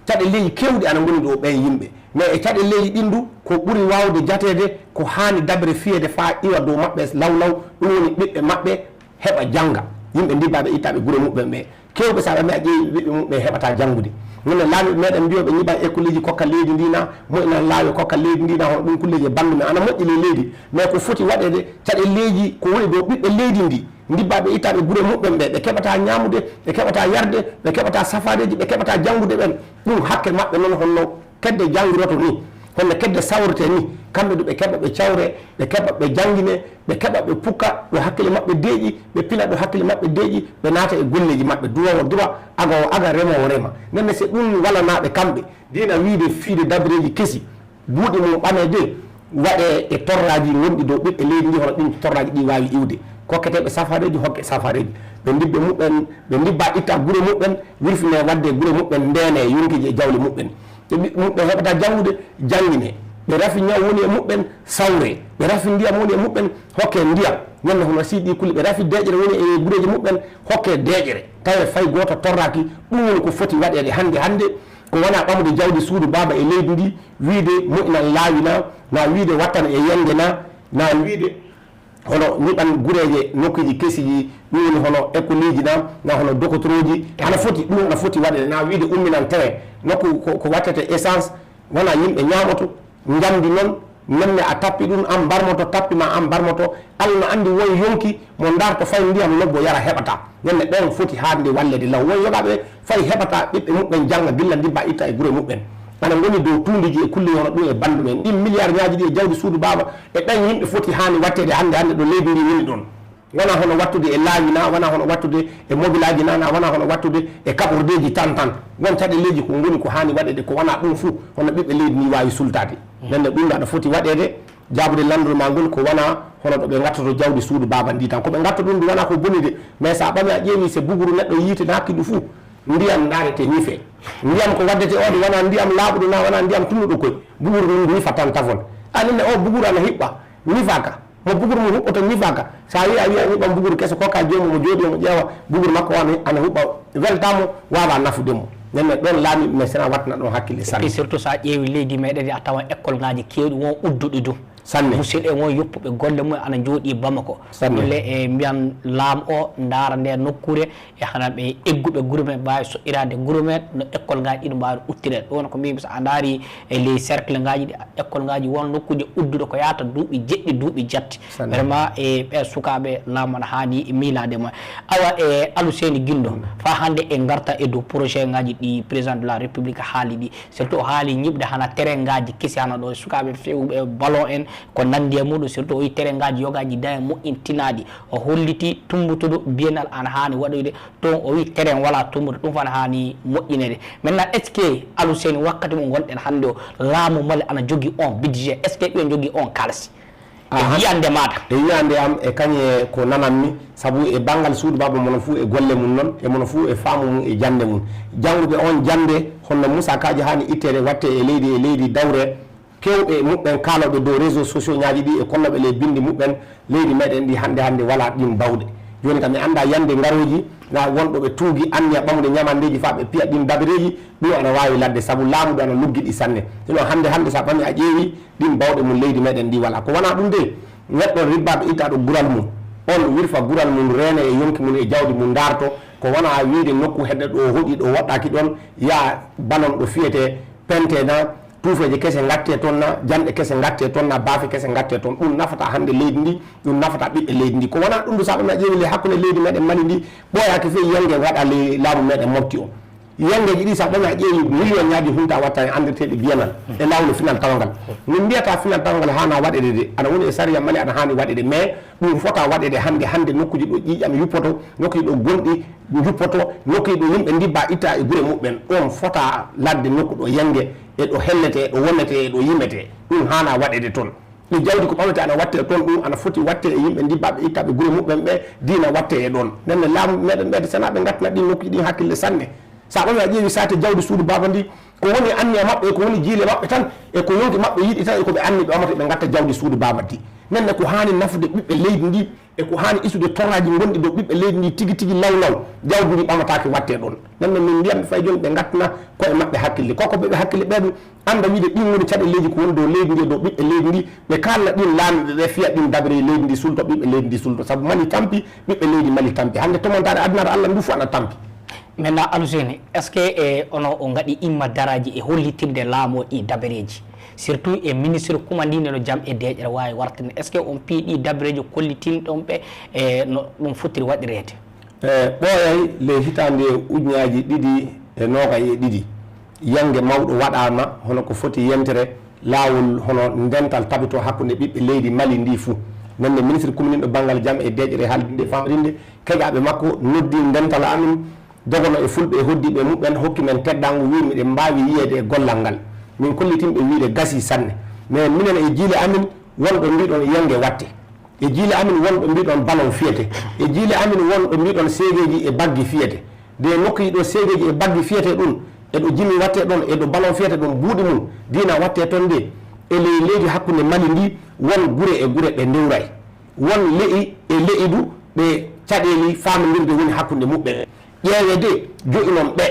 Caɗeeleeji keewɗi ana ngoni dow ɓeen yimɓe. Mais e caɗeeleeji ɗin du, ko ɓuri waawde jateede, ko haani dabere fiyeede faa iwa dow maɓɓe law law, ɗum woni ɓiɓɓe maɓɓe heɓa jannga. Yimɓe ndibbaaɓe ittaaɓe gure muɓɓen ɓe, keewɓe so a ɓami a ƴeewi ɓiɓɓe muɓɓen heɓataa janngude. Nden ne laamiiɓe meɗen mbiyo ɓe ñiɓan ekkoleeji kokka leydi ndi na, mo'inan laawi kokka leydi ndi na, hono ɗum kulleeji e banndu men ana moƴƴi ley leydi. Mais ko foti waɗeede, caɗeeleeji ko woni dow ɓiɓɓe leydi ndi, ndibbaaɓe ittaaɓe gure muɓɓen ɓe, ɓe keɓataa ñaamude, ɓe keɓataa yarde, ɓe keɓataa safaareeji, ɓe keɓataa janngude ɓen. Ɗum hakke maɓɓe non honno kedde janngiroto ni, honno kedde sawrete ni, kamɓe du ɓe keɓa ɓe cawre, ɓe keɓa ɓe janngine, ɓe keɓa ɓe pukka ɗo hakkille maɓɓe deeƴi, ɓe pila ɗo hakkille maɓɓe deeƴi, ɓe naata e golleeji maɓɓe, duwoowo duwa, agoowo aga, remoowo rema. Nden ne, si ɗum walanaaɓe kamɓe, diina wiide fiide dabareeji kesi, buuɗi mum ɓameede, waɗee e torraaji gonɗi dow ɓiɓɓe leydi ndi, hono ɗin torraaji ɗi waawi iwde. Kokketeeɓe safaareeji, hokke safaareeji. Ɓe ndibbe muɓɓen, ɓe ndibba itta gure muɓɓen, wirfine waɗde gure muɓɓen, ndeene yonkiiji e jawle muɓɓen. Ɓe ɓiɓɓe muɓɓen heɓata janngude, janngine. Ɓe rafi ñaw woni e muɓɓen, sawre. Ɓe rafi ndiyam woni e muɓɓen, hokke ndiyam. Nden ne hono si ɗi kulli, ɓe rafi deeƴere woni e gureeji muɓɓen, hokke deeƴere. Tawe fay gooto torraaki, ɗum woni ko foti waɗeede hannde. Hannde ko wona ɓamude jawdi suudu baaba e leydi ndi, wiide moƴƴinan laawi na, na wiide wattan e yande na, na wiide hono ñiɓan gureeje nokkuuji kesiiji, ɗum woni hono écoleji na, na hono dokotorooji. Ana foti, ɗum ana foti waɗeede, na wiide umminan train, nokku ko, ko wattete essence, wona yimɓe ñaamoto, njamndi noon, nden ne a tappi ɗum, an mbarmoto, tappi ma an mbarmoto. Alla na anndi won yonki mo ndarto fay ndiyam lobbo yara heɓata. Nden ne ɓen foti haande walleede law. Won yogaaɓe fay heɓata ɓiɓɓe muɓɓen jannga gilla ndibba itta e gure muɓɓen. Ana ngoni dow tuunduji e kulleeji hono ɗum e banndum en. Ɗin milliard ñaaji ɗi e jawdi suudu baaba e ɓen yimɓe foti haani watteede hannde, hannde ɗo leydi ndi woni ɗon. Wona hono wattude e laawi na, wona hono wattude e mobilaaji na, na wona hono wattude e kaɓordeeji tan tan. Won caɗeeleeji ko ngoni ko haani waɗeede, ko wona ɗum fuu, hono ɓiɓɓe leydi ni waawi sultaade. Nden ne ɗum aɗa foti waɗeede, jaabude lanndol ma ngol ko wona hono ɗo ɓe ngattoto jawdi suudu baaba ndi tan. Ko ɓe ngatto ɗum, ɗum wona ko boni de, mais so a ɓami a ƴeewi, se buguru neɗɗo yiite na hakki ndu fuu, ndiyam ndaarete ñife. Ndiyam ko waddete o de wona ndiyam laaɓuɗo na, wona ndiyam tunnuɗo koy. Buguru ɗum ñifa tan tafon. Anin ne o buguru ana hiɓɓa, ñifaaka. Mo buguru mum huɓɓoto ñifaaka. So a wiyi a wiya ñiɓan buguru keso, kokka joomum mo jooɗi omo ƴeewa buguru makko o ana, ana huɓɓa, weltaa mo, waawa nafude mo. Nden ne ɗon laamiiɓe men sena wattana ɗon hakkille sanne. Et puis surtout so a ƴeewi leydi meɗen ndi, a tawan école ngaji keewɗi won udduɗi du. Sanne. Musidɗo en won yoppuɓe golle mum ana jooɗi Bamako. Sanne. Ɗum le e mbiyan laamu o ndaara nde nokkuure e hana ɓe egguɓe gure men mbaawi soɗɗiraade gure men no école ngaji ɗiɗo mbaawi uttireede. Ɗum woni ko mbiymi, so a ndaari e ley cercle ngaji ɗi, école ngaji won nokkuuje udduɗo ko yaata duuɓi jeɗɗi, duuɓi jatti. Sanne. Vraiment e ɓe sukaaɓe laamu ana haani miilaade mo. Awa e Aluseyni Gindo, faa hannde e ngarta e dow projet ngaji ɗi président de la République haali ɗi. Surtout o haali ñiɓde hana terrain ngaji kesi hana ɗo sukaaɓe fewɓe ballon en ko nanndi e muɗum. Surtout o wi terrain ngaji yogaaji da e moƴƴintinaaɗi. O holliti tumbutudu biennale ana haani waɗoyde. Toon o wi terrain wala tumbude, ɗum fof ana haani moƴƴineede. Maintenant, est-ce que Aluseyni wakkati mo ngonɗen hannde o, laamu Mali ana jogii on budget? Est-ce que ɓe njogii on kaalisi? e yiyannde maaɗa. E yiyannde am, e kañe ko nananmi, sabu e banngal suudu baaba, mono fuu e golle mum noon, e mono fuu e faamu mum, e jannde mum. Jannguɓe oon jannde, honno Moussa Kaaji haani itteede, waɗtee e leydi, e leydi dawre, keewɓe muɓɓen kaalooɓe dow réseaux sociaux ñaaji ɗi, e kollooɓe ley binndi muɓɓen, leydi meɗen ndi hannde hannde walaa ɗiin bawɗe. Jooni kam mi anndaa yannde ngarooji, na wonɗo ɓe tuugi anniya ɓamude ñamandeeji faa ɓe piya ɗiin dabareeji, ɗum ana waawi ladde, sabu laamu ɗo ana luggiɗi sanne. Tino hannde hannde, so a ɓami a ƴeewi, ɗiin bawɗe mum leydi meɗen ndi walaa. Ko wonaa ɗum de, neɗɗo ribbaaɗo ittaaɗo gural mum, on wirfa gural mum, reene e yonki mum e jawdi mum, ndaarto, ko wonaa wiide nokku hedde ɗo hoɗi, ɗo woɗɗaaki ɗoon, yaa balon ɗo fiyetee, pente na, tuufeeje kese ngattee toon na, janɗe kese ngattee toon na, baafe kese ngattee toon. Ɗum nafataa hannde leydi ndi, ɗum nafataa ɓiɓɓe leydi ndi. Ko wonaa ɗum du, so a ɓami a ƴeewi ley hakkunde leydi meɗen Mali ndi, ɓooyaaki fey yenge waɗa ley laamu meɗen mofti o. Yengeeji ɗi, so a ɓami a ƴeewi, million ñaaji hunta watta e anndirteeɗi bienal e laawol final tawangal. Min mbiyata final tawangal haana waɗede de, ana woni e sariya Mali, ana haani waɗede, mais ɗum fota waɗede hannde, hannde nokkuuji ɗo ƴiiƴam yuppoto, nokkuuji ɗo gonɗi njuppoto, nokkuuji ɗo yimɓe ndibba itta e gure muɓɓen, ɗoon fota ladde nokku ɗo yenge, e ɗo hellete, e ɗo wonete, e ɗo yimete. Ɗum haana waɗede toon. Ɗi jawdi ko ɓamete ana watte e toon, ɗum ana foti watte e yimɓe ndibbaɓe ittaɓe gure muɓɓen ɓe, diina watte e ɗoon. Nden ne laamu meɗen ɓeyde, sana ɓe ngattina ɗin nokkuuji ɗin hakkille sanne. So a ɓami a ƴeewi sate jawdi suudu baaba ndi, ko woni anniya maɓɓe, e ko woni jiile maɓɓe tan, e ko yonki maɓɓe yiɗi tan, e ko ɓe anni ɓe ɓamata ɓe ngatta jawdi suudu baaba ndi. Nden ne ko haani nafude ɓiɓɓe leydi ndi, e ko haani isude torraaji gonɗi dow ɓiɓɓe leydi ndi tigi tigi law law, jawdi ndi ɓamataake watte ɗoon. Nden ne min mbiyanɓe fay jooni ɓe ngattina koye maɓɓe hakkille. Ko ko ɓe ɓe hakkille ɓe ɗum, annda wiide ɗin woni caɗeeleeji ko woni dow leydi ndi e dow ɓiɓɓe leydi ndi, ɓe kaalna ɗin laamiiɓe ɓe, fiya ɗin dabareeji leydi ndi sulto, ɓiɓɓe leydi ndi sulto, sabu Mali tampi, ɓiɓɓe leydi Mali tampi. Hannde tomantaare adunaaru Allah ndu fof ana tampi. Maintenant, Aluseyni, est-ce que e ono o ngaɗi imma daraaji e hollitirde laamu o ɗi dabareeji, surtout e ministre kumandinde no jam e deeƴere waawi wartinde, est-ce que on piyi ɗi dabareeji kollitinɗon ɓe e no ɗum fotiri waɗireede? E ɓooyay, ley hitaande ujunnaaji ɗiɗi e noogay e ɗiɗi, yannge mawɗo waɗaama, hono ko foti yentere laawol, hono ndental tabitoo hakkunde ɓiɓɓe leydi Mali ndi fuu. Nden ne ministre kumninɗo banngal jam e deeƴere, haaldinde e faamrinde, keƴaaɓe makko noddi ndental amin, dogono e fulɓe e hoddiiɓe muɓɓen, hokki men teddaango, wii miɗen mbaawi yiyeede e gollal ngal. Min kollitin ɓe wiide gasii sanne. Mais minen e jiile amin, won ɗo mbiɗon yannge watte. E jiile amin won ɗo mbiɗon ballon fiyete. E jiile amin won ɗo mbiɗon seedeeji e baggi fiyete. De nokkuuji ɗo seedeeji e baggi fiyete ɗum, e ɗo jimi watte ɗon, e ɗo ballon fiyete ɗon, buuɗi mum, diina watte toon de. E ley leydi hakkunde Mali ndi, won gure e gure ɓe ndewray. Won le'i e le'i du, ɓe caɗeeli faamondirde woni hakkunde muɓɓen. Ƴeewe de, jo'inon ɓe.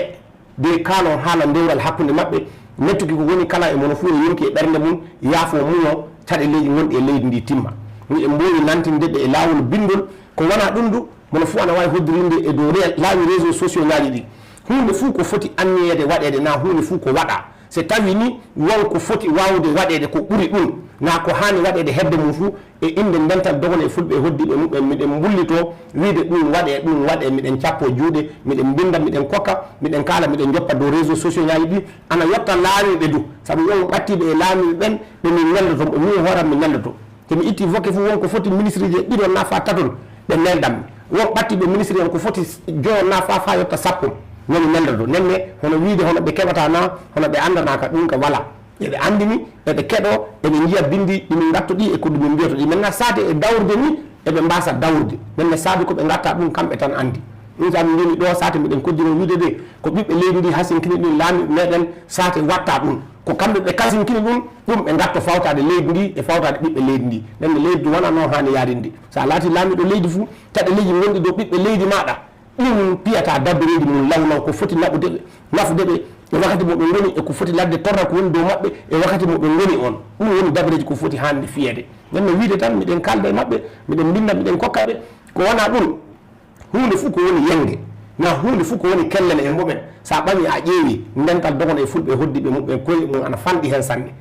De kaalon haala dewral hakkunde maɓɓe, mettuki ko woni kala e mono fuu e yonki e ɓernde mum, yaafo muño, caɗeeleeji gonɗi e leydi ndi timma. Miɗen mboowi nantinde ɓe e laawol binndol, ko wonaa ɗum du, mono fuu ana waawi hoddirinde e dow re-, laawi réseaux sociaux ŋaaji ɗi. Huunde fuu ko foti anniyeede waɗeede, naa huunde fuu ko waɗaa. So tawii ni won ko foti waawde waɗeede ko ɓuri ɗum, naa ko haani waɗeede hedde mum fuu, e innde dental dogano e fulɓe e hoddiiɓe muɓɓen, miɗen mbullitoo wiide ɗum waɗee, ɗum waɗee, miɗen cappoo juuɗe, miɗen mbinnda, miɗen kokka, miɗen kaala, miɗen njoppa dow réseaux sociaux ŋaaji ɗi, ana yotta laamiiɓe du, sabu won ɓattiiɓe e laamiiɓe ɓen, ɓe min neldoto, miin hoore am mi neldoto. So mi ittii voke fof, won ko foti ministreji e ɗiɗon naa faa taton, ɓe neldan mi. Won ɓattiiɓe ministre en ko foti joyon naa faa, faa yotta sappo, no mi neldoto. Nden ne, hono wiide hono ɓe keɓataa naa, hono ɓe anndanaaka, ɗum ka walaa. Eɓe anndi mi, eɓe keɗoo, eɓe njiya binndi ɗi min ngatto ɗi e ko ɗi min mbiyoto ɗi. Maintenant, saate e dawrde ni, eɓe mbaasa dawrde. Nden ne saabi ko ɓe ngatta ɗum, kamɓe tan anndi. Ɗum saabi mbimi ɗo, saate miɗen koddinoo wiide de, ko ɓiɓɓe leydi ndi hasinkini ɗum, laamiiɓe meɗen, saate watta ɗum. Ko kamɓe ɓe kasinkini ɗum, ɗum ɓe ngatto fawtaade leydi ndi e fawtaade ɓiɓɓe leydi ndi. Nden ne leydi wonaa noon haani yaarinde. So a laati laamiiɗo leydi fuu, caɗeeleeji gonɗi dow ɓiɓɓe leydi maaɗa, ɗum piyata dabareeji mum law law, ko foti naɓude ɓe, nafude ɓe e wakkati mo ɓe ngoni, e ko foti ladde torra ko woni dow maɓɓe e wakkati mo ɓe ngoni on. Ɗum woni dabareeji ko foti hannde fiyeede. Nden no wiide tan, miɗen kaalda e maɓɓe, miɗen mbinnda, miɗen kokka ɓe. Ko wonaa ɗum, huunde fof ko woni yenge, naa huunde fof ko woni kellene e mumen. So a ɓami a ƴeewi, ndental dogano e fulɓe e hoddiiɓe muɓɓen, koye mum ana fanɗi heen sanne.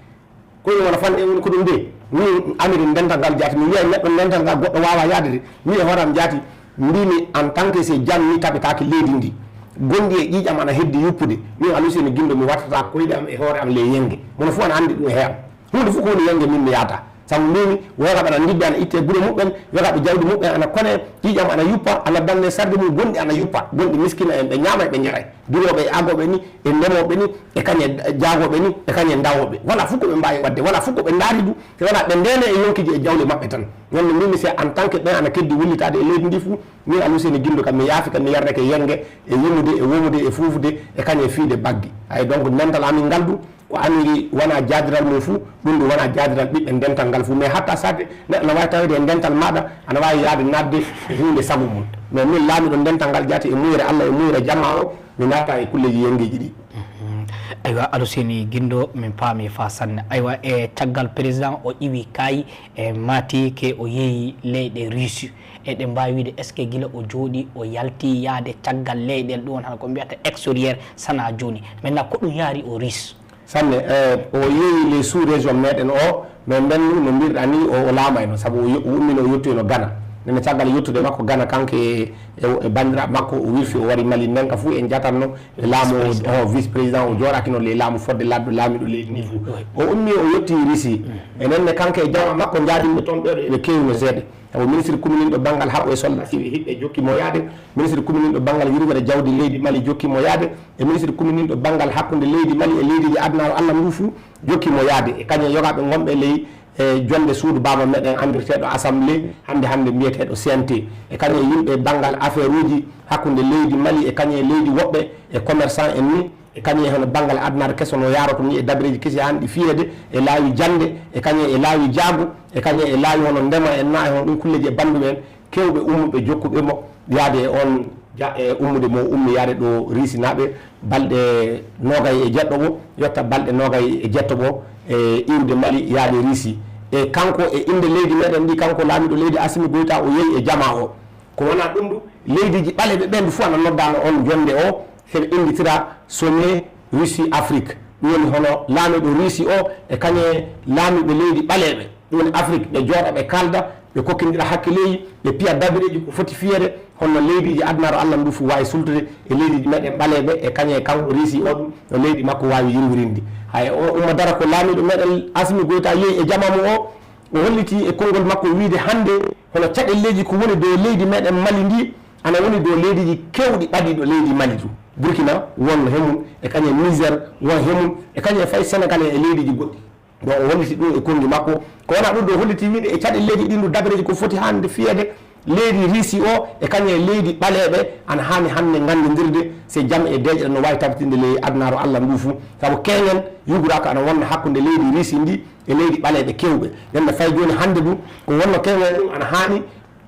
Ko ɗum wona fanɗe woni ko ɗum de. Min amiri dental ngal jaati, mi wiya neɗɗo dental ngal goɗɗo waawa yaade de. Min e hoore am jaati, mbimi en tant que si jam mi taɓetaaki leydi ndi. Gonɗi e ƴiiƴam ana heddi yuppude. Min Aluseyni Ginndo mi wattata koyɗe am e hoore am ley yenge. Mono fof ana anndi ɗum e hee am. Huunde fof ko woni yenge min mi yaata. Sabu mbimi, woygaɓe ana ndibbe, ana itte gure muɓɓen, yogaɓe jawdi muɓɓen ana kone, ƴiiƴam ana yuppa, ana danne sarde mum, gonɗi ana yuppa, gonɗi miskina en, ɓe ñaamay, ɓe njaray. Durooɓe e agooɓe ni, e ndemooɓe ni, e kañe jaagooɓe ni, e kañe ndawooɓe. Wala fof ko ɓe mbaawi waɗde, wala fof ko ɓe ndaari du, so wonaa ɓe ndeena e yonkiiji e jawle maɓɓe tan. Noon no mbimi, si en tant que ɓen ana keddi wullitaade e leydi ndi fof, min Alhuseyni Gindo kam mi yaafi kam, mi yarreke yenge e yimude, e womude, e fuufude, e kañe fiide baggi. Ay donc, ndental amin ngal du, ko amiri wona jaadiral mum fuu, ɗum ɗum wona jaadiral ɓiɓɓe ndental ngal fuu. Mais hatta sade neɗɗo no waawi tawede e ndental maaɗa, ana waawi yaade naatde e huunde sabu mum. Mais min laamiɗo ndental ngal jaati e muyre Allah e muyre jamaa o, mi naata e kulleeji yengeeji ɗi. Mhm. Aywa, Aluseni Gindo, min paami fa sanne. Aywa, e caggal président o iwi kaayi e maati ke o yeeyi leyɗe Russie. Eɗen mbaawi wiide, est-ce que gila o jooɗi, o yalti yaade caggal leyɗel, ɗum woni hano ko mbiyata extérieur, sana jooni? Maintenant, ko ɗum yaari o Russie? Sanne, eh, o yeeyi les sous-région meɗen o, mais mbennu no mbirɗa ni, o, o laamayno, sabu o yo-, o ummino, o yettoyno Ghana. Nene caggal yettude makko Ghana, kanko e, e, e banndiraaɓe makko, o wirfi, o wari Mali, ndenka fuu en jatanno e laamu o, o vice président, o jooɗakino ley laamu fodde laddo laamiɗo leydi ni fuu. O ummi, o yetti Russie. E nenne kanko e jamaa makko njaadinɓe toon ɓeeɗo eɓe keewno seeɗa. Tawa ministre communinɗo banngal haɓo e soldat siwi hiɓɓe jokki mo yaade. Ministre communinɗo banngal yurmere jawdi leydi Mali jokki mo yaade. E ministre communinɗo banngal hakkunde leydi Mali e leydiiji adunaaru Allah ndu fuu jokki mo yaade. E kañum e yogaaɓe ngonɓe ley e jonnde suudu baaba meɗen anndirteeɗo assemblée hannde hannde mbiyeteeɗo C N T. E kañum e yimɓe banngal affaire uji hakkunde leydi Mali e kañum e leydi woɓɓe e commerçant en ni. E kañum e hono banngal adunaaru keso no yaaroto ni e dabareeji kesi hannde ɗi fiyeede e laawi jannde, e kañum e laawi jaago, e kañum e laawi hono ndema en na e hono ɗum kulleeji e bannduɓe en keewɓe ummuɓe jokkuɓe mo yaade e on ja-, e ummude mo ummi yaade ɗo Riisinaaɓe balɗe noogay e jeɗɗo o, yotta balɗe noogay e jeɗɗo o e iwde Mali yaade Riisi. E kanko e innde leydi meɗen ndi, kanko laamiɗo leydi Asimi Goyta o yehi e jamaa o. Ko wonaa ɗum du, leydiiji ɓaleeɓe ɓen du fof ana noddaano on jonnde o, heɓe innditira Sommet Russie Afrique. Ɗum woni hono laamiiɗo Russie o e kañum e laamiiɓe leydi ɓaleeɓe. Ɗum woni Afrique, ɓe jooɗa, ɓe kaalda, ɓe kokkindira hakkileeji, ɓe piya dabareeji ko foti fiyeede, hono leydiiji adunaaru Allah ndu fof waawi sultude e leydiiji meɗen ɓaleeɓe e kañum e kanko Russie o ɗum no leydi makko waawi yurwirinde. Hay o umma dara ko laamiiɗo meɗen Asimi Goyta yehi e jamaa mum o, o holliti e konngol makko wiide hannde hono caɗeelleeji ko woni dow leydi meɗen Mali ndi, ana woni dow leydiiji keewɗi ɓadiiɗo leydi Mali du. Burkina won he mum, e kañum e Niger won he mum, e kañum e fay Sénégal en e leydiiji goɗɗi. Donc o holliti ɗum e konngi makko. Ko wonaa ɗum ɗo holliti wiide e caɗeelleeji ɗin du dabareeji ko foti hannde fiyeede leydi Russie o e kañum e leydi ɓaleeɓe ana haani hannde nganndindirde se jam e deeƴre no waawi tabitinde ley adunaaru Allah ndu fuu. Sabu keeñen yuguraaka ana wonna hakkunde leydi Russie ndi e leydi ɓaleeɓe keewɓe. Nden no fay jooni hannde du ko wonno keeñen ɗum ana haani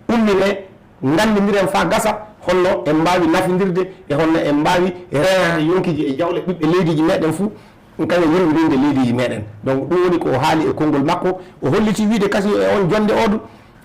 ummine, nganndindiren faa gasa, honno en mbaawi nafindirde e honno en mbaawi reyaade yonkiiji e jawle ɓiɓɓe leydiiji meɗen fuu, ɗum kañum yurwirinde leydiiji meɗen. Donc ɗum woni ko o haali e konngol makko, o holliti wiide kasi e on jonnde o du,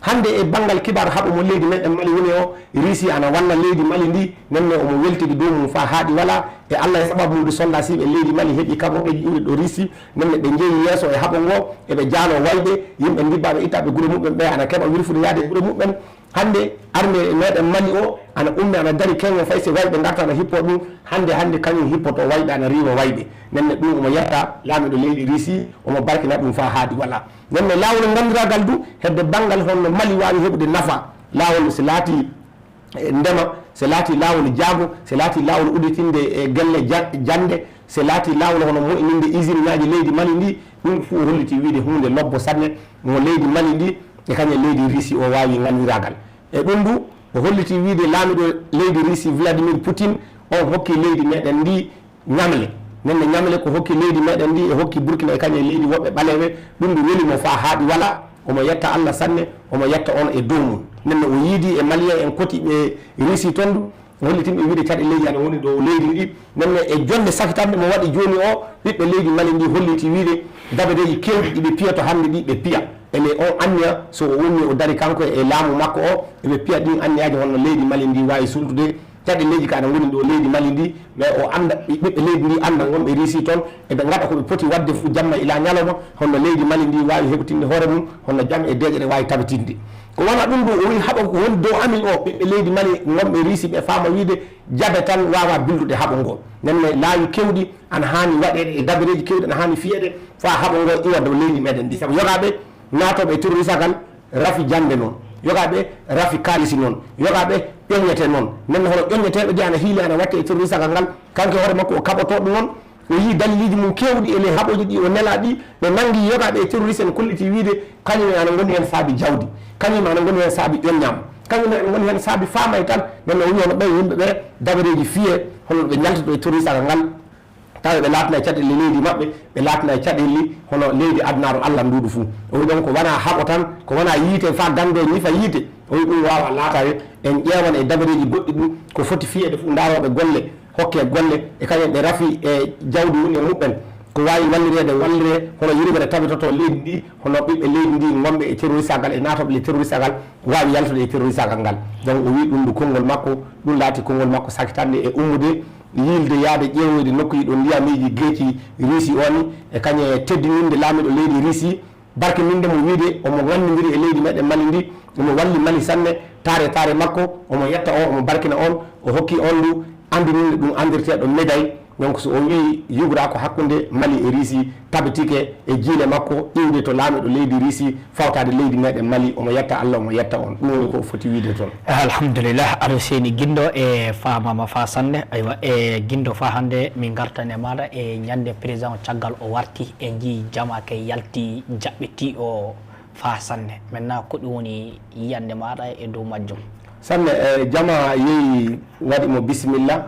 hannde e banngal kibar haɓo mo leydi meɗen Mali woni o, Russie ana wanna leydi Mali ndi, nenne omo weltidi dow mum faa haaɗi wala, e Allah e sababu mum du soldat siɓe leydi Mali heɓi kaɓorɗeeji iwde ɗo Russie, nenne ɓe njehi yeeso e haɓo ngo, eɓe jaalo wayɓe, yimɓe ndibbaaɓe ittaaɓe gure muɓɓen ɓe ana keɓa wirfude yaade e gure muɓɓen. Hannde armée meɗen Mali o ana ummi ana dari keño fay si wayɓe ngarta ana hippo ɗum. Hannde, hannde kañum hippoto wayɓe ana riiwa wayɓe. Nenne ɗum omo yetta laamiiɗo leydi Russie, omo barkina ɗum faa haaɗi wala. Nenne laawol nganndiraagal du hedde banngal honno Mali waawi heɓude nafa. Laawol si laati e ndema, so laati laawol jaago, so laati laawol udditinde e gelle ja-, jannde, so laati laawol hono moƴƴininde usine ŋaaji leydi Mali ndi, ɗum fof o holliti wiide huunde lobbo sanne mo leydi Mali ndi e kañum e leydi Russie o waawi nganndiraagal. E ɗum du, o holliti wiide laamiiɗo leydi Russie Vladimir Poutine, on hokki leydi meɗen ndi ñamle. Nenne ñamle ko hokki leydi meɗen ndi e hokki Burkina e kañum e leydi woɓɓe ɓaleeɓe, ɗum du weli mo faa haaɗi wala, omo yetta Allah sanne, omo yetta on e dow mum. Nenne o yiidi e Malien en koti ɓe Russie toon du, hollitinɓe wiide caɗeelleeji ana woni dow leydi ndi. Nenne e jonnde safitannde mo waɗi jooni o, ɓiɓɓe leydi Mali ndi holliti wiide dabareeji keewɗi ɗi ɓe piya to hannde ɗi ɓe piya. Ele on anniya so o ummi o dari kanko e laamu makko o, eɓe piya ɗin anniyaaji honno leydi Mali ndi waawi sultude. Caɗeelleeji ka ana ngoni dow leydi Mali ndi, mais o annda ɓiɓɓe leydi ndi annda ngonɓe Russie toon, eɓe ngaɗa ko ɓe poti waɗde fof jamma ila ñalawma, honno leydi Mali ndi waawi heɓtinde hoore mum, honno jam e deeƴere waawi tabitinde. Ko wona ɗum ɗo o wi haɓa ko woni dow amin o, ɓiɓɓe leydi Mali ngonɓe Russie ɓe faama wiide jabe tan waawa billude haɓo ngo. Nenne laawi keewɗi ana haani waɗeede e dabareeji keewɗi ana haani fiyeede faa haɓo ngo iwa dow leydi meɗen ndi. Sabu yogaaɓe Naatooɓe e terrorisagal rafi jannde noon, yogaaɓe rafi kaalisi noon, yogaaɓe ƴoññete noon. Nden hono ƴoññeteeɓe de ana hiili ana watte e terrorisagal ngal, kanko e hoore makko o kaɓotoo ɗum noon, o yii daliliiji mum keewɗi e ley haɓooji ɗi o nelaa ɗi, ɓe nanngi yogaaɓe e terroriste en kolliti wiide kañum en ana ngoni heen saabi jawdi, kañum en ana ngoni heen saabi ƴoññaama, kañum en ana ngoni heen saabi faama e tal. Nden o wii hono ɓee yimɓe ɓee dabareeji fiye hono ɓe njaltotoo e terrorisagal ngal. Tawa ɓe laatana e caɗeele leydi maɓɓe, ɓe laatana e caɗeele hono leydi adunaaru Allah nduuɗu fuu. O wi ɗon ko wona haɓo tan, ko wona yiite faa ganndo ñifa yiite. O wi ɗum waawa laataade, en ƴeewan e dabareeji goɗɗi ɗum, ko foti fiyeede fuu ndaarooɓe golle, hokke golle, e kañum ɓe rafi e jawdi woni e muɓɓen. Ko waawi wallireede walliree, hono yurmere tabitoto leydi ndi, hono ɓiɓɓe leydi ndi ngonɓe e terrorisagal e naatooɓe le terrorisagal waawi yaltude e terrorisagal ngal. Donc o wi ɗum ndu konngol makko, ɗum laati konngol makko sakitande e ummude yiilde yaade ƴeewoyde nokkuuji ɗo ndiyamiiji geeci Riisi o ni, e kañum e teddininde laamiiɗo leydi Riisi, barkininde mo wiide omo ŋanndindiri e leydi meɗen Mali ndi, omo walli Mali sanne, taare taare makko, omo yetta o, omo barkina on, o hokki on ndu anndininde ɗum anndirteeɗo médaille. Donc so o wii yuguraa ko hakkunde Mali e Riisi, tabitike e jiile makko iwde to laamiiɗo leydi Riisi, fawtaade leydi meɗen Mali, omo yetta Allah, omo yetta on. Ɗum woni ko foti wiide toon. Alhamdulillah, Aɗa Seyni Ginndo e faamaama faa sanne. Aywa, e Ginndo faa hannde min ngartan e maaɗa e ñande président caggal o warti e njii jama ke yalti jaɓɓiti o faa sanne. Maintenant, ko ɗum woni yiyannde maaɗa e dow majjum? Sanne, e jama yehi waɗi mo bisimilla,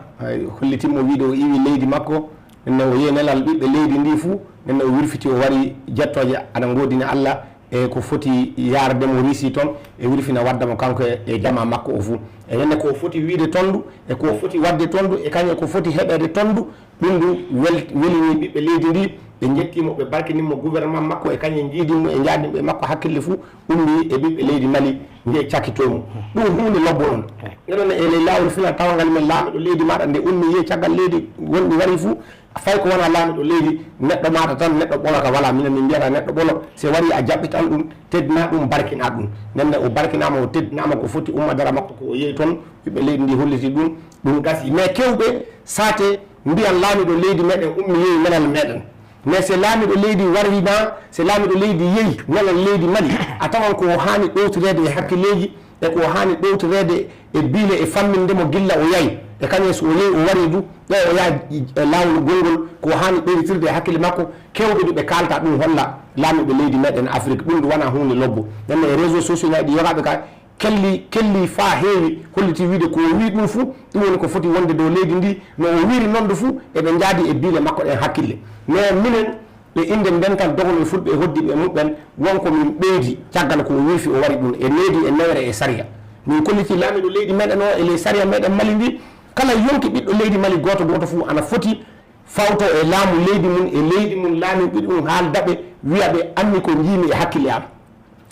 hollitii mo wiide o iwi leydi makko, nenne o yehi nelal ɓiɓɓe leydi ndi fuu, nenne o wirfiti o wari jettooje ana ngoodini Allah, e ko foti yaarde mo Riisi toon, e wirfina wadda mo kanko e, e jama makko o fuu. E nenne ko o foti wiide toon ndu, e ko o foti waɗde toon ndu, e kañum ko foti heɓeede toon ndu, ɗum ndu wel-, welini ɓiɓɓe leydi ndi, ɓe njetti mo, ɓe barkini mo gouvernement makko, e kañum njiidi mo, e njaadi mo e makko hakkille fuu, ummi e ɓiɓɓe leydi Mali, nde cakkitoo mo. Ɗum huunde lobbo on. Nde ɗon e ley laawol fina tawangal men laamiiɗo leydi maaɗa, nde ummi yehi caggal leydi wonɗi wari fuu, fay ko wona laamiiɗo leydi, neɗɗo maaɗa tan, neɗɗo ɓolo ka wala, minen min mbiyata neɗɗo ɓolo, si wari a jaɓɓitan ɗum, teddina ɗum, barkina ɗum. Nden ne o barkinaama, o teddinaama ko foti umma dara makko ko o yehi toon, ɓiɓɓe leydi ndi holliti ɗum, ɗum gasi. Mais kewɓe saate mbiyan laamiiɗo leydi meɗen ummi yehi nelal meɗen. Mais si laamiiɗo leydi warwima, si laamiiɗo leydi yehi nelal leydi Mali, a tawan ko o haani ɗowtireede e hakkilleeji, e ko o haani ɗowtireede e biile e famminde mo gilla o yahi. E kañum so o yehi o wari du, ɗo o yaha e laawol gonngol, ko o haani ɗowtirde e hakkille makko, kewɓe du ɓe kaalta ɗum holla laamiiɓe leydi meɗen Afrik, ɗum du wona huunde lobbo. Nden e réseaux sociaux ngaji ɗi yogaaɓe ka, kelli, kelli faa heewi, holliti wiide ko o wii ɗum fuu, ɗum woni ko foti wonde dow leydi ndi, no o wiiri noon du fuu, eɓe njaadi e biile makko ɗen hakkille. Mais minen, e innde Dental Dogonoye Fulɓe e Hoɗdiiɓe e muɓɓen, won ko min ɓeydi caggal ko o wirfi o wari ɗum, e needi e newere e sariya. Min kolliti laamiiɗo leydi meɗen o e ley sariya meɗen Mali ndi, kala yonki ɓiɗɗo leydi Mali gooto gooto fuu ana foti fawto e laamu leydi mum, e leydi mum laamiiɓe ɗum haalda ɓe, wiya ɓe anni ko njiimi e hakkille am.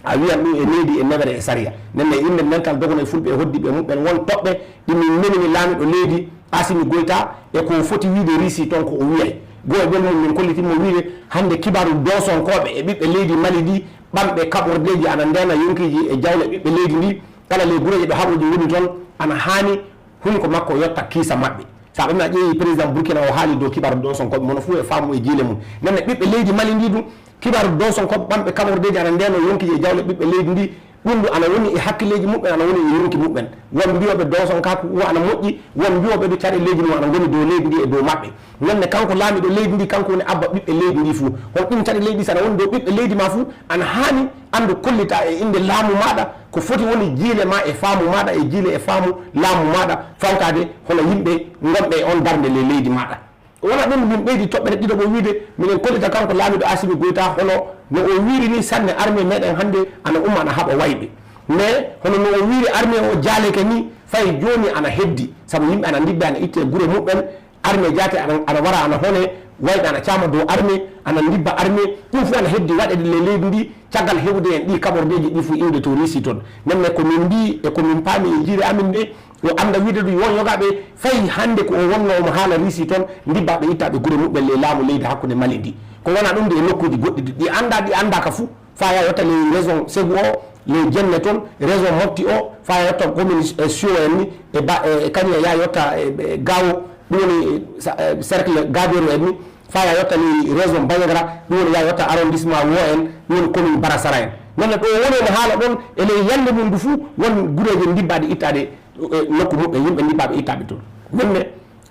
A wiyan ɗum e needi e newere e sariya. Nden ne innde Dental Dogonoye Fulɓe e Hoɗdiiɓe e muɓɓen, won toɓɓe ɗi min memini laamiiɗo leydi Asimi Goyta, e ko foti wiide Riisi toon ko o wiyay. Goo e ɓen mum min kollitin mo wiide hannde kibaru doosonkooɓe e ɓiɓɓe leydi Mali ndi, ɓamɓe kaɓordeeji ana ndeena yonkiiji e jawle ɓiɓɓe leydi ndi, kala ley gureeje ɗo haɓooji woni toon, ana haani hunko makko yotta kiisa maɓɓe. So a ɓamii a ƴeewi président Burkina o haali dow kibaru doosonkooɓe, mono fuu e faamu e jiile mum. Nden ne ɓiɓɓe leydi Mali ndi du, kibaru doosonkooɓe ɓamɓe kaɓordeeji ana ndeeno yonkiiji e jawle ɓiɓɓe leydi ndi, ɗum du ana woni e hakkilleeji muɓɓen, ana woni e yonki muɓɓen. Won mbiyooɓe doosonkaaku o ana moƴƴi, won mbiyooɓe du caɗeeleeji mum ana ngoni dow leydi ndi e dow maɓɓe. Nden ne kanko laamiiɗo leydi ndi, kanko woni abba ɓiɓɓe leydi ndi fuu. Hono ɗum caɗeeleeji ɗi so ana woni dow ɓiɓɓe leydi ma fuu, ana haani anndu kollita e innde laamu maaɗa ko foti woni jiile ma e faamu maaɗa e jiile e faamu laamu maaɗa fawtaade hono yimɓe ngonɓe e on darnde ley leydi maaɗa. Ko wona ɗum min ɓeydi toɓɓere ɗiɗo o wiide minen kollita kanko laamiiɗo Asimi Goyta hono no o wiiri ni sanne armée meɗen hannde ana umma ana haɓa wayɓe. Mais hono no o wiiri armée o jaaleke ni fay jooni ana heddi, sabu yimɓe ana ndibbe ana itte gure muɓɓen, armée jaate ana, ana wara ana hone, wayɓe ana caama dow armée, ana ndibba armée, ɗum fof ana heddi waɗeede ley leydi ndi, caggal heɓude en ɗi kaɓordeeji ɗi fof iwde to Riisi toon. Nden ne ko min mbii e ko min paami e jiire amin nde, o annda wiide ɗum won yogaaɓe fay hannde ko o wonno omo haala Riisi toon, ndibba ɓe itta ɓe gure muɓɓen ley laamu leydi hakkunde Mali ndi. Ko wona ɗum de e nokkuuji goɗɗi ɗi annda, ɗi anndaaka fof, faya yotta ley région Ségou o, ley Djéné toon, région Mopti o, faya yotta commune, eh, Siwo en ni, e ba, e, e kañum e ya yotta, e, e Gao, ɗum woni, eh, sa, eh, cercle Gaberu en ni, Fa ya yotta ley région Bandiagara, ɗum woni ya yotta arrondissement wo en, ɗum woni commune Barassara en. Nenne ɗo woni ene haala ɗon, e ley yande mum ndu fuu, won gureeje ndibbaaɗe ittaaɗe, e, nokku muɓɓen, yimɓe ndibbaaɓe ittaaɓe toon. Nenne,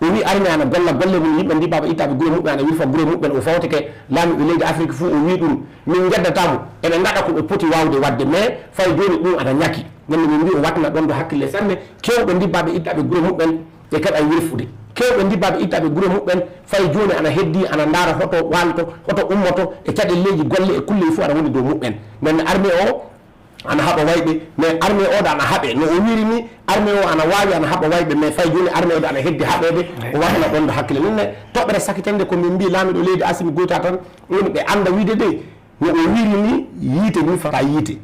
o wi armée ana golla golle mum, yimɓe ndibbaaɓe ittaaɓe gure muɓɓen ana wirfa gure muɓɓen, o fawtike laamiiɓe leydi Afrique fuu, o wi ɗum, min ngeddata mo, eɓe ngaɗa ko ɓe poti waawde waɗde, mais fay jooni ɗum ana ñaki. Nenne min mbi o waɗna ɗon ɗo hakkille sanne, keewɓe ndibbaaɓe ittaaɓe gure muɓɓen, ɓe keɓa wirfude. Keewɓe ndibbaaɓe ittaaɓe gure muɓɓen, fay jooni ana heddi, ana ndaara hoto waalto, hoto ummoto, e caɗelleeji golle e kulle fof ana woni dow muɓɓen. Nden armée o ana haɓa wayɓe, mais armée o ɗo ana haɓe. No o wiiri ni, armée o ana waawi, ana haɓa wayɓe, mais fay jooni armée o ɗo ana heddi haɓeede, o waɗana ɗon ɗo hakkille. Nden ne, toɓɓere sakitande ko min mbii laamiiɗo leydi Assimi Goïta tan, woni ɓe annda wiide de, no o wiiri ni, yiite min fata yiite.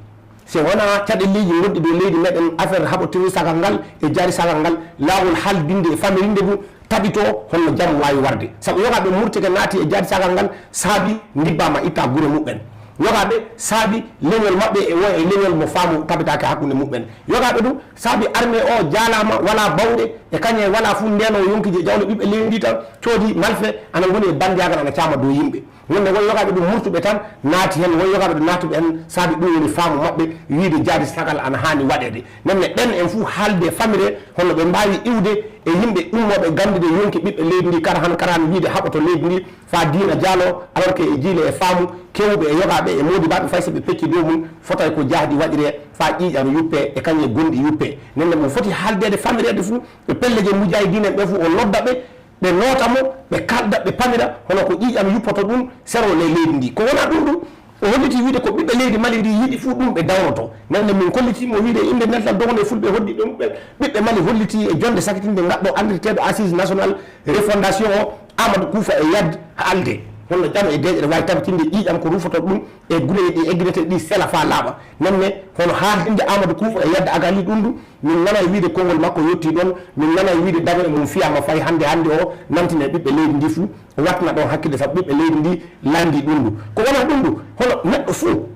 So wonaa caɗelleeji gonɗi dow leydi meɗen, affaire haɓotirde sagal ngal e jaari sagal ngal, laawol haaldinde e famirinde ndu taɓitoo, honno jam waawi warde. Sabu yogaaɓe murtike naati e jaari sagal ngal, saabi ndibbaama itta gure muɓɓen. Yogaaɓe saabi leñol maɓɓe e wo e leñol mo faamu tabitaaki hakkunde muɓɓen. Yogaaɓe du saabi armée o jaalaama, walaa bawɗe e kañe, walaa fuu ndeno yonki je jawle ɓiɓɓe leydi ndi tan, coodi malfe ana ngoni e banndiyagal ana caama dow yimɓe. Wonde won yogaaɓe ɗum murtuɓe tan naati heen, won yogaaɓe ɗum naatuɓe heen, saabi ɗum woni faamu maɓɓe, wiide jaari sagal ana haani waɗeede. Nden ne ɓen en fof haalde famire, hono ɓe mbaawi iwde e yimɓe ummooɓe ganndude yonki ɓiɓɓe leydi ndi, kara han kara han wiide haɓoto leydi ndi, faa diina jaalo, alors que e jiile e faamu, kewuɓe e yogaaɓe e moodibaaɓe fay so ɓe pecci dow mum, fotay ko jahdi waɗiree, faa ƴiiƴam yuppee e kañe gonɗi yuppee. Nden ne mo foti haaldeede famireede fof, ɓe pelleje mujaahidiin en ɓe fof o nodda ɓe, ɓe noota mo, ɓe kalda, ɓe pamira, hono ko ƴiiƴam yuppoto ɗum, sero le leydi ndi. Ko wonaa ɗum ɗum, o holliti wiide ko ɓiɓɓe leydi Mali ndi yiɗi fof ɗum ɓe dawroto. Nden ne min kollitii mo wiide innde dental dogonɗe fulɓe hoddiiɓe muɓɓen, ɓiɓɓe Mali holliti e jonnde sakitinde ngaɗɗo anndirteeɗo Assise National Refondation o, Amadou Koufa e Yad haalde. Holno jam e deeƴre waawi tabitinde ƴiiƴam ko rufoto ɗum e gureeji ɗi egginete ɗi sela faa laaɓa. Nden ne, hono haaltinde Amadou Koufa e Yad Agali ɗum ɗum, min nanay wiide konngol makko yottii ɗon, min nanay wiide dame mum fiyaama fay hannde hannde o nantine ɓiɓɓe leydi ndi fuu, o waɗtana ɗon hakkille sabu ɓiɓɓe leydi ndi lanndii ɗum ɗum. Ko wonaa ɗum ɗum, hono neɗɗo fuu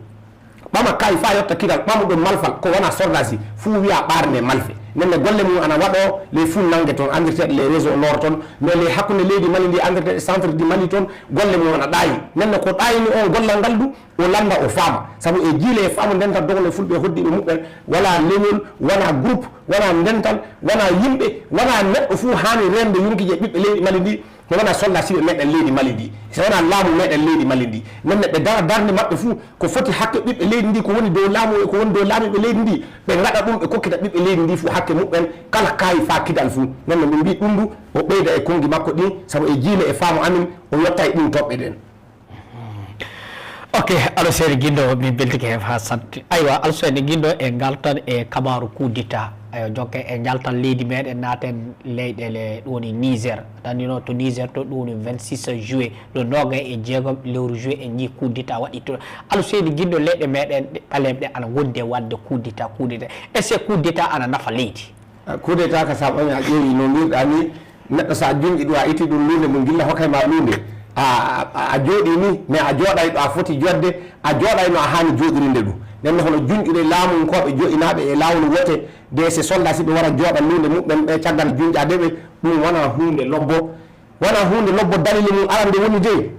ɓama kaayi faa yotta kiral, ɓamuɗo malfal, ko wonaa sordaasi, fuu wiya ɓaarnde malfe. Nden ne golle mum ana waɗoo ley fuu nannge toon, anndirteeɗe les réseaux nord toon, mais ley hakkunde leydi Mali ndi, anndirteeɗe centre du Mali toon, golle mum ana ɗaayi. Nden ne ko ɗaayini on gollal ngal du, o lannda, o faama. Sabu e jiile e faamu ndental dogonɗe fulɓe hoddiiɓe muɓɓen, wala leñol, wala groupe, wala ndental, wala yimɓe, wala neɗɗo fuu haani reende yonki je ɓiɓɓe leydi Mali ndi, so wonaa soldaasiiɓe meɗen leydi Mali ndi, so wonaa laamu meɗen leydi Mali ndi. Nden ne ɓe dara darnde maɓɓe fuu, ko foti hakke ɓiɓɓe leydi ndi, ko woni dow laamu e ko woni dow laamiiɓe leydi ndi, ɓe ngaɗa ɗum, ɓe kokkita ɓiɓɓe leydi ndi fuu hakke muɓɓen, kala kaayi faa kidal fuu. Nden ne min mbii ɗum ndu, o ɓeyda e konngi makko ɗin, sabu e jiile e faamu amin, o yottay ɗum toɓɓe ɗen. Ok, Alseyni Guindo, min beltike he ha santi. Aywa, Alseyni Guindo, e ngal tan e kabaru coup d'état. Ayo, jonke e ngal tan leydi meɗen, naaten leyɗele, ɗum woni Niger. Tandino to Niger to, ɗum woni vingt-six juillet, ɗo noga e jeegom lewru juillet, en jii coup d'état waɗi to. Alseyni Guindo, leyɗe meɗen ɗe ɓaleɓe ɗe ana gondi e waɗde coup d'état, coup d'état. Est-ce que coup d'état ana nafa leydi? Coup d'état ka sa ɓami a ƴeewi no mbirɗa ni, neɗɗo sa junƴi ɗum a itti ɗum luunde mum gilla hokkay ma luunde, a, a, a jooɗi ni, mais a jooɗay ɗo a foti jodde, a jooɗay no a haani jooɗirinde ɗum. Nden hono junƴude laamunkooɓe joɗinaaɓe e laawol woote, de se soldat si ɓe wara jooɗa luunde muɓɓen ɓe caggal junƴaade ɓe, ɗum wona huunde lobbo. Wona huunde lobbo. Dalili mum arande woni de,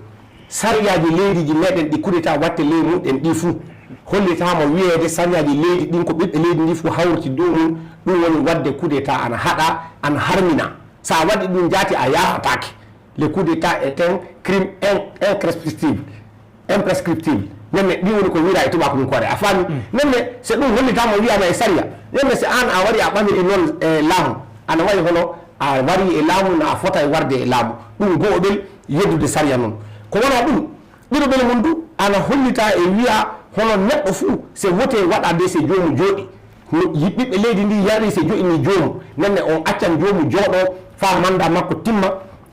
sariyaaji leydiiji meɗen ɗi coup d'état watte ley muɗen ɗi fuu, hollitaama wiyeede sariyaaji leydi ɗin ko ɓiɓɓe leydi ndi fuu hawriti dow mum, ɗum woni waɗde coup d'état ana haɗa, ana harmina. So a waɗi ɗum jaati a yaafataake. Le coup d'état est un crime in-, imprescriptible. Imprescriptible. Nden ne ɗum woni ko wira e tubaakunkoore. A faami? Nden ne so ɗum hollitaama wiyaama e sariya, nden ne so aan a wari a ɓamiri noon e laamu, ana wayi hono a warii e laamu, na a fota e warde e laamu. Ɗum go'oɓel yeddude sariya noon. Ko wonaa ɗum, ɗiɗoɓel mum du, ana hollita e wiya hono neɗɗo fuu, se wote waɗa de se joomu jooɗi. No yi-, ɓiɓɓe leydi ndi yari se joɗini joomu, nden ne on accan joomu jooɗo faa manda makko timma,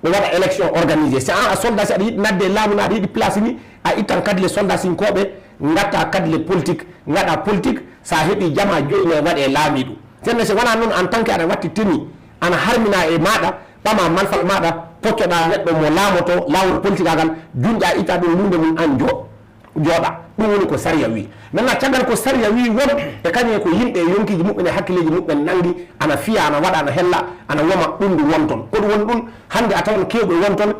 o waɗa élection organisé. So aan a soldat, si aɗa yiɗi nadde e laamu, na aɗa yiɗi place ni, a ittan kadi le soldasinkooɓe, ngatta kadi le politique, ngaɗa politique, so a heɓi jama joɗine waɗe laamiiɗo. Nden ne so wonaa noon, en tant que aɗa watti tenue, ana harmina e maaɗa, ɓama malfal maaɗa, poccoɗa neɗɗo mo laamoto laawol politikagal, junƴa itta ɗum luunde mum an jo-, jooɗa. Ɗum woni ko sariya wii. Maintenant caggal ko sariya wii won e kañum e ko yimɓe e yonkiiji muɓɓen e hakkilleeji muɓɓen nanngi, ana fiya, ana waɗa, ana hella, ana woma ɗum ndu won toon. Ko ɗum woni ɗum, hannde a tawan keewɓe won toon,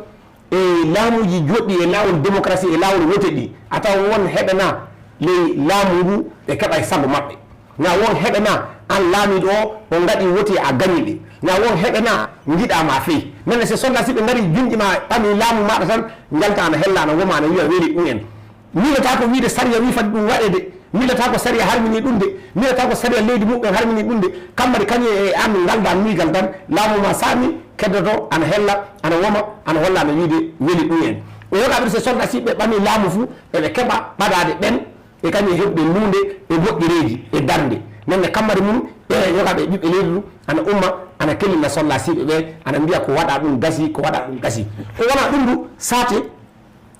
E laamuuji joɗɗi e laawol démocratie e laawol wote ɗi, a tawa won heɓe na ley laamu ngu ɓe keɓa e sago maɓɓe. Na won heɓe na an laamiiɗo o, o ngaɗi wote a gañi ɓe. Na won heɓe na ngiɗa ma fey. Nene se soldat si ɓe ngari junɗi ma ɓami laamu maɗa tan, njalta ana hella ana woma ana wiya weli ɗum en. Milata ko wiide sariya wi fadi ɗum waɗede. Milata ko sariya harmini ɗum de. Milata ko sariya leydi muɓɓen harmini ɗum de. Kammari kañum e an ngalda miigal tan, laamu ma saami, keddoto ana hella, ana woma, ana holla ana wiide weli ɗum en. O yoga ɓe se soldat si ɓe ɓami laamu fu, eɓe keɓa ɓadaade ɓen e kañum e heɓude luunde e moƴƴereeji e darnde. Nenne kammari mum ɓe yoga ɓe ɓiɓɓe leydi ɗum ana umma, ana kellina soldat siɓe ɓe, ana mbiya ko waɗa ɗum gasi, ko waɗa ɗum gasi. Ko wona ɗum du saate.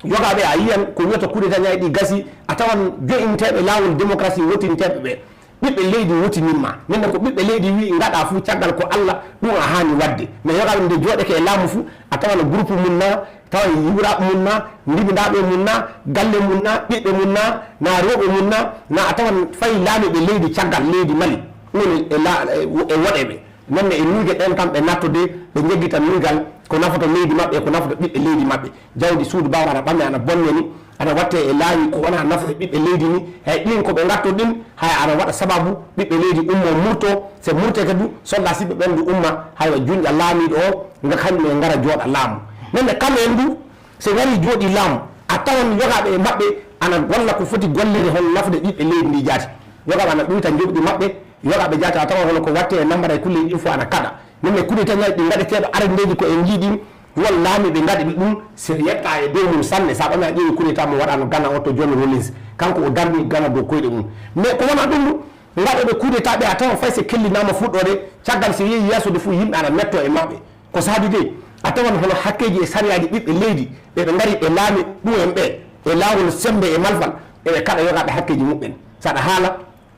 Yogaaɓe a yiyan ko wiyata coup d'état ñaay ɗi gasi, a tawan jo'inteeɓe laawol démocratie wotinteeɓe ɓe, ɓiɓɓe leydi wotinimma. Nenne ko ɓiɓɓe leydi wi ngaɗa fu caggal ko Alla ɗum a haani waɗde. Mais yogaaɓe nde jooɗeke e laamu fu, a tawana groupe mum na, tawa yiwraaɓe mum na, ndibindaaɓe mum na, galle mum na, ɓiɓɓe mum na, na rewɓe mum na, na a tawan fay laamiiɓe leydi caggal leydi Mali. Ɗum woni e la-, e wo-, e woɗeɓe. Nenne e miige ɗen tan ɓe nattude, ɓe njeggita miigal ko nafata leydi maɓɓe e ko nafata ɓiɓɓe leydi maɓɓe. Jawdi suudu baawo ana ɓame, ana bonne ni, ana watte e laawi ko wona nafata ɓiɓɓe leydi ni. Hay ɗin ko ɓe ngatto ɗin, hay ana waɗa sababu ɓiɓɓe leydi ummo murto, se murteke du, soldat siɓɓe ɓen du umma, haywa junƴa laamiiɗo o, nga kañum e ngara jooɗa laamu. Nenne kam en du, se ngari jooɗi laamu, a tawan yogaaɓe e maɓɓe ana golla ko foti gollede hono nafde ɓiɓɓe leydi ndi jaati. Yogaaɓe ana ɗuyta njoɓdi maɓɓe, yogaaɓe jaati a tawan hono ko watte e nambara e kulle ɗin fof ana kaɗa. Min e coup d'état ñaji ɗi ngaɗeteeɗo arandeeji ko en njii ɗin, won laamiiɓe ngaɗi ɗum, so yetta e dow mum sanne. Sa ɓami a ƴeewi coup d'état mo waɗano Ghana o to John Rawlings, kanko o darni Ghana dow koyɗe mum. Mais ko wona ɗum ɗum, ngaɗooɓe coup d'état ɓe a tawan fay so kellinaama fuɗɗoode, caggal so yehi yeeso de fof yimɓe ana metto e maɓɓe. Ko saabi de, a tawan hono hakkeeji e sariyaaji ɓiɓɓe leydi, ɓe ɓe ngari ɓe laami ɗum en ɓe, e laawol semmbe e malfal, eɓe kaɗa yogaaɓe hakkeeji muɓɓen. Saɗa haala,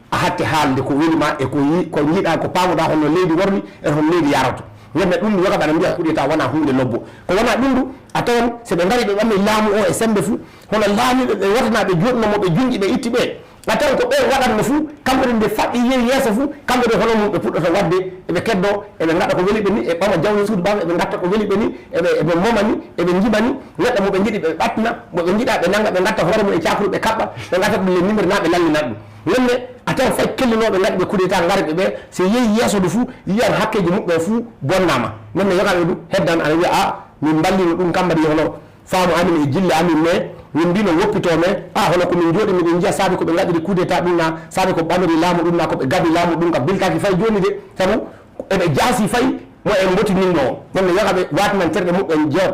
a hatti haalde ko weli ma e ko yi-, ko njiɗa, ko paamuɗa hono leydi worri e hono leydi yaroto. Ngam ɗum yoga ɓana mbiya coup d'état wona huunde lobbo. Ko wona ɗum ɗum, a tawan so ɓe ngari ɓe ɓammi laamu o e semmbe fuu, hono laamiiɓe ɓe wotana ɓe jooɗno mo ɓe junɗi ɓe itti ɓe. A tawan ko ɓe waɗatno fuu, kamɓe ɗum nde faɗɗi yehi yeeso fuu, kamɓe ɗo hono mum ɓe puɗɗata waɗde, eɓe keddo, eɓe ngaɗa ko weli ɓe ni, e ɓama jawle suudu ɓam, eɓe ngatta ko weli ɓe ni, eɓe, eɓe momani, eɓe njimani, neɗɗo mo ɓe njiɗi ɓe ɓattina, mo ɓe njiɗa ɓe nanga, ɓe ngatta hoore mum e cakuru ɓe kaɓɓa, ɓe ngatta ɗum le nimir na ɓe lallina ɗum. Nenne, a tawan fay kellinooɓe ngaɗi ɓe coup d'état ngari ɓe ɓe, so yehi yeeso ɗo fuu, yiyan hakkeeji muɓɓen fuu bonnama. Nenne yogaɓe ɗum heddan ana wiya, a, min mballino ɗum kambadi hono faamu amin e jille amin, mais min mbino woppito men, a, hono ko min jooɗi miɗen njiya saabi ko ɓe ngaɗiri coup d'état ɗum na, saabi ko ɓamiri laamu ɗum na, ko ɓe gabi laamu ɗum ka biltaki fay jooni de, sabu eɓe jaasi fay mo en mbotininno o. Nenne yogaɓe watinan terɗe muɓɓen jooɗ.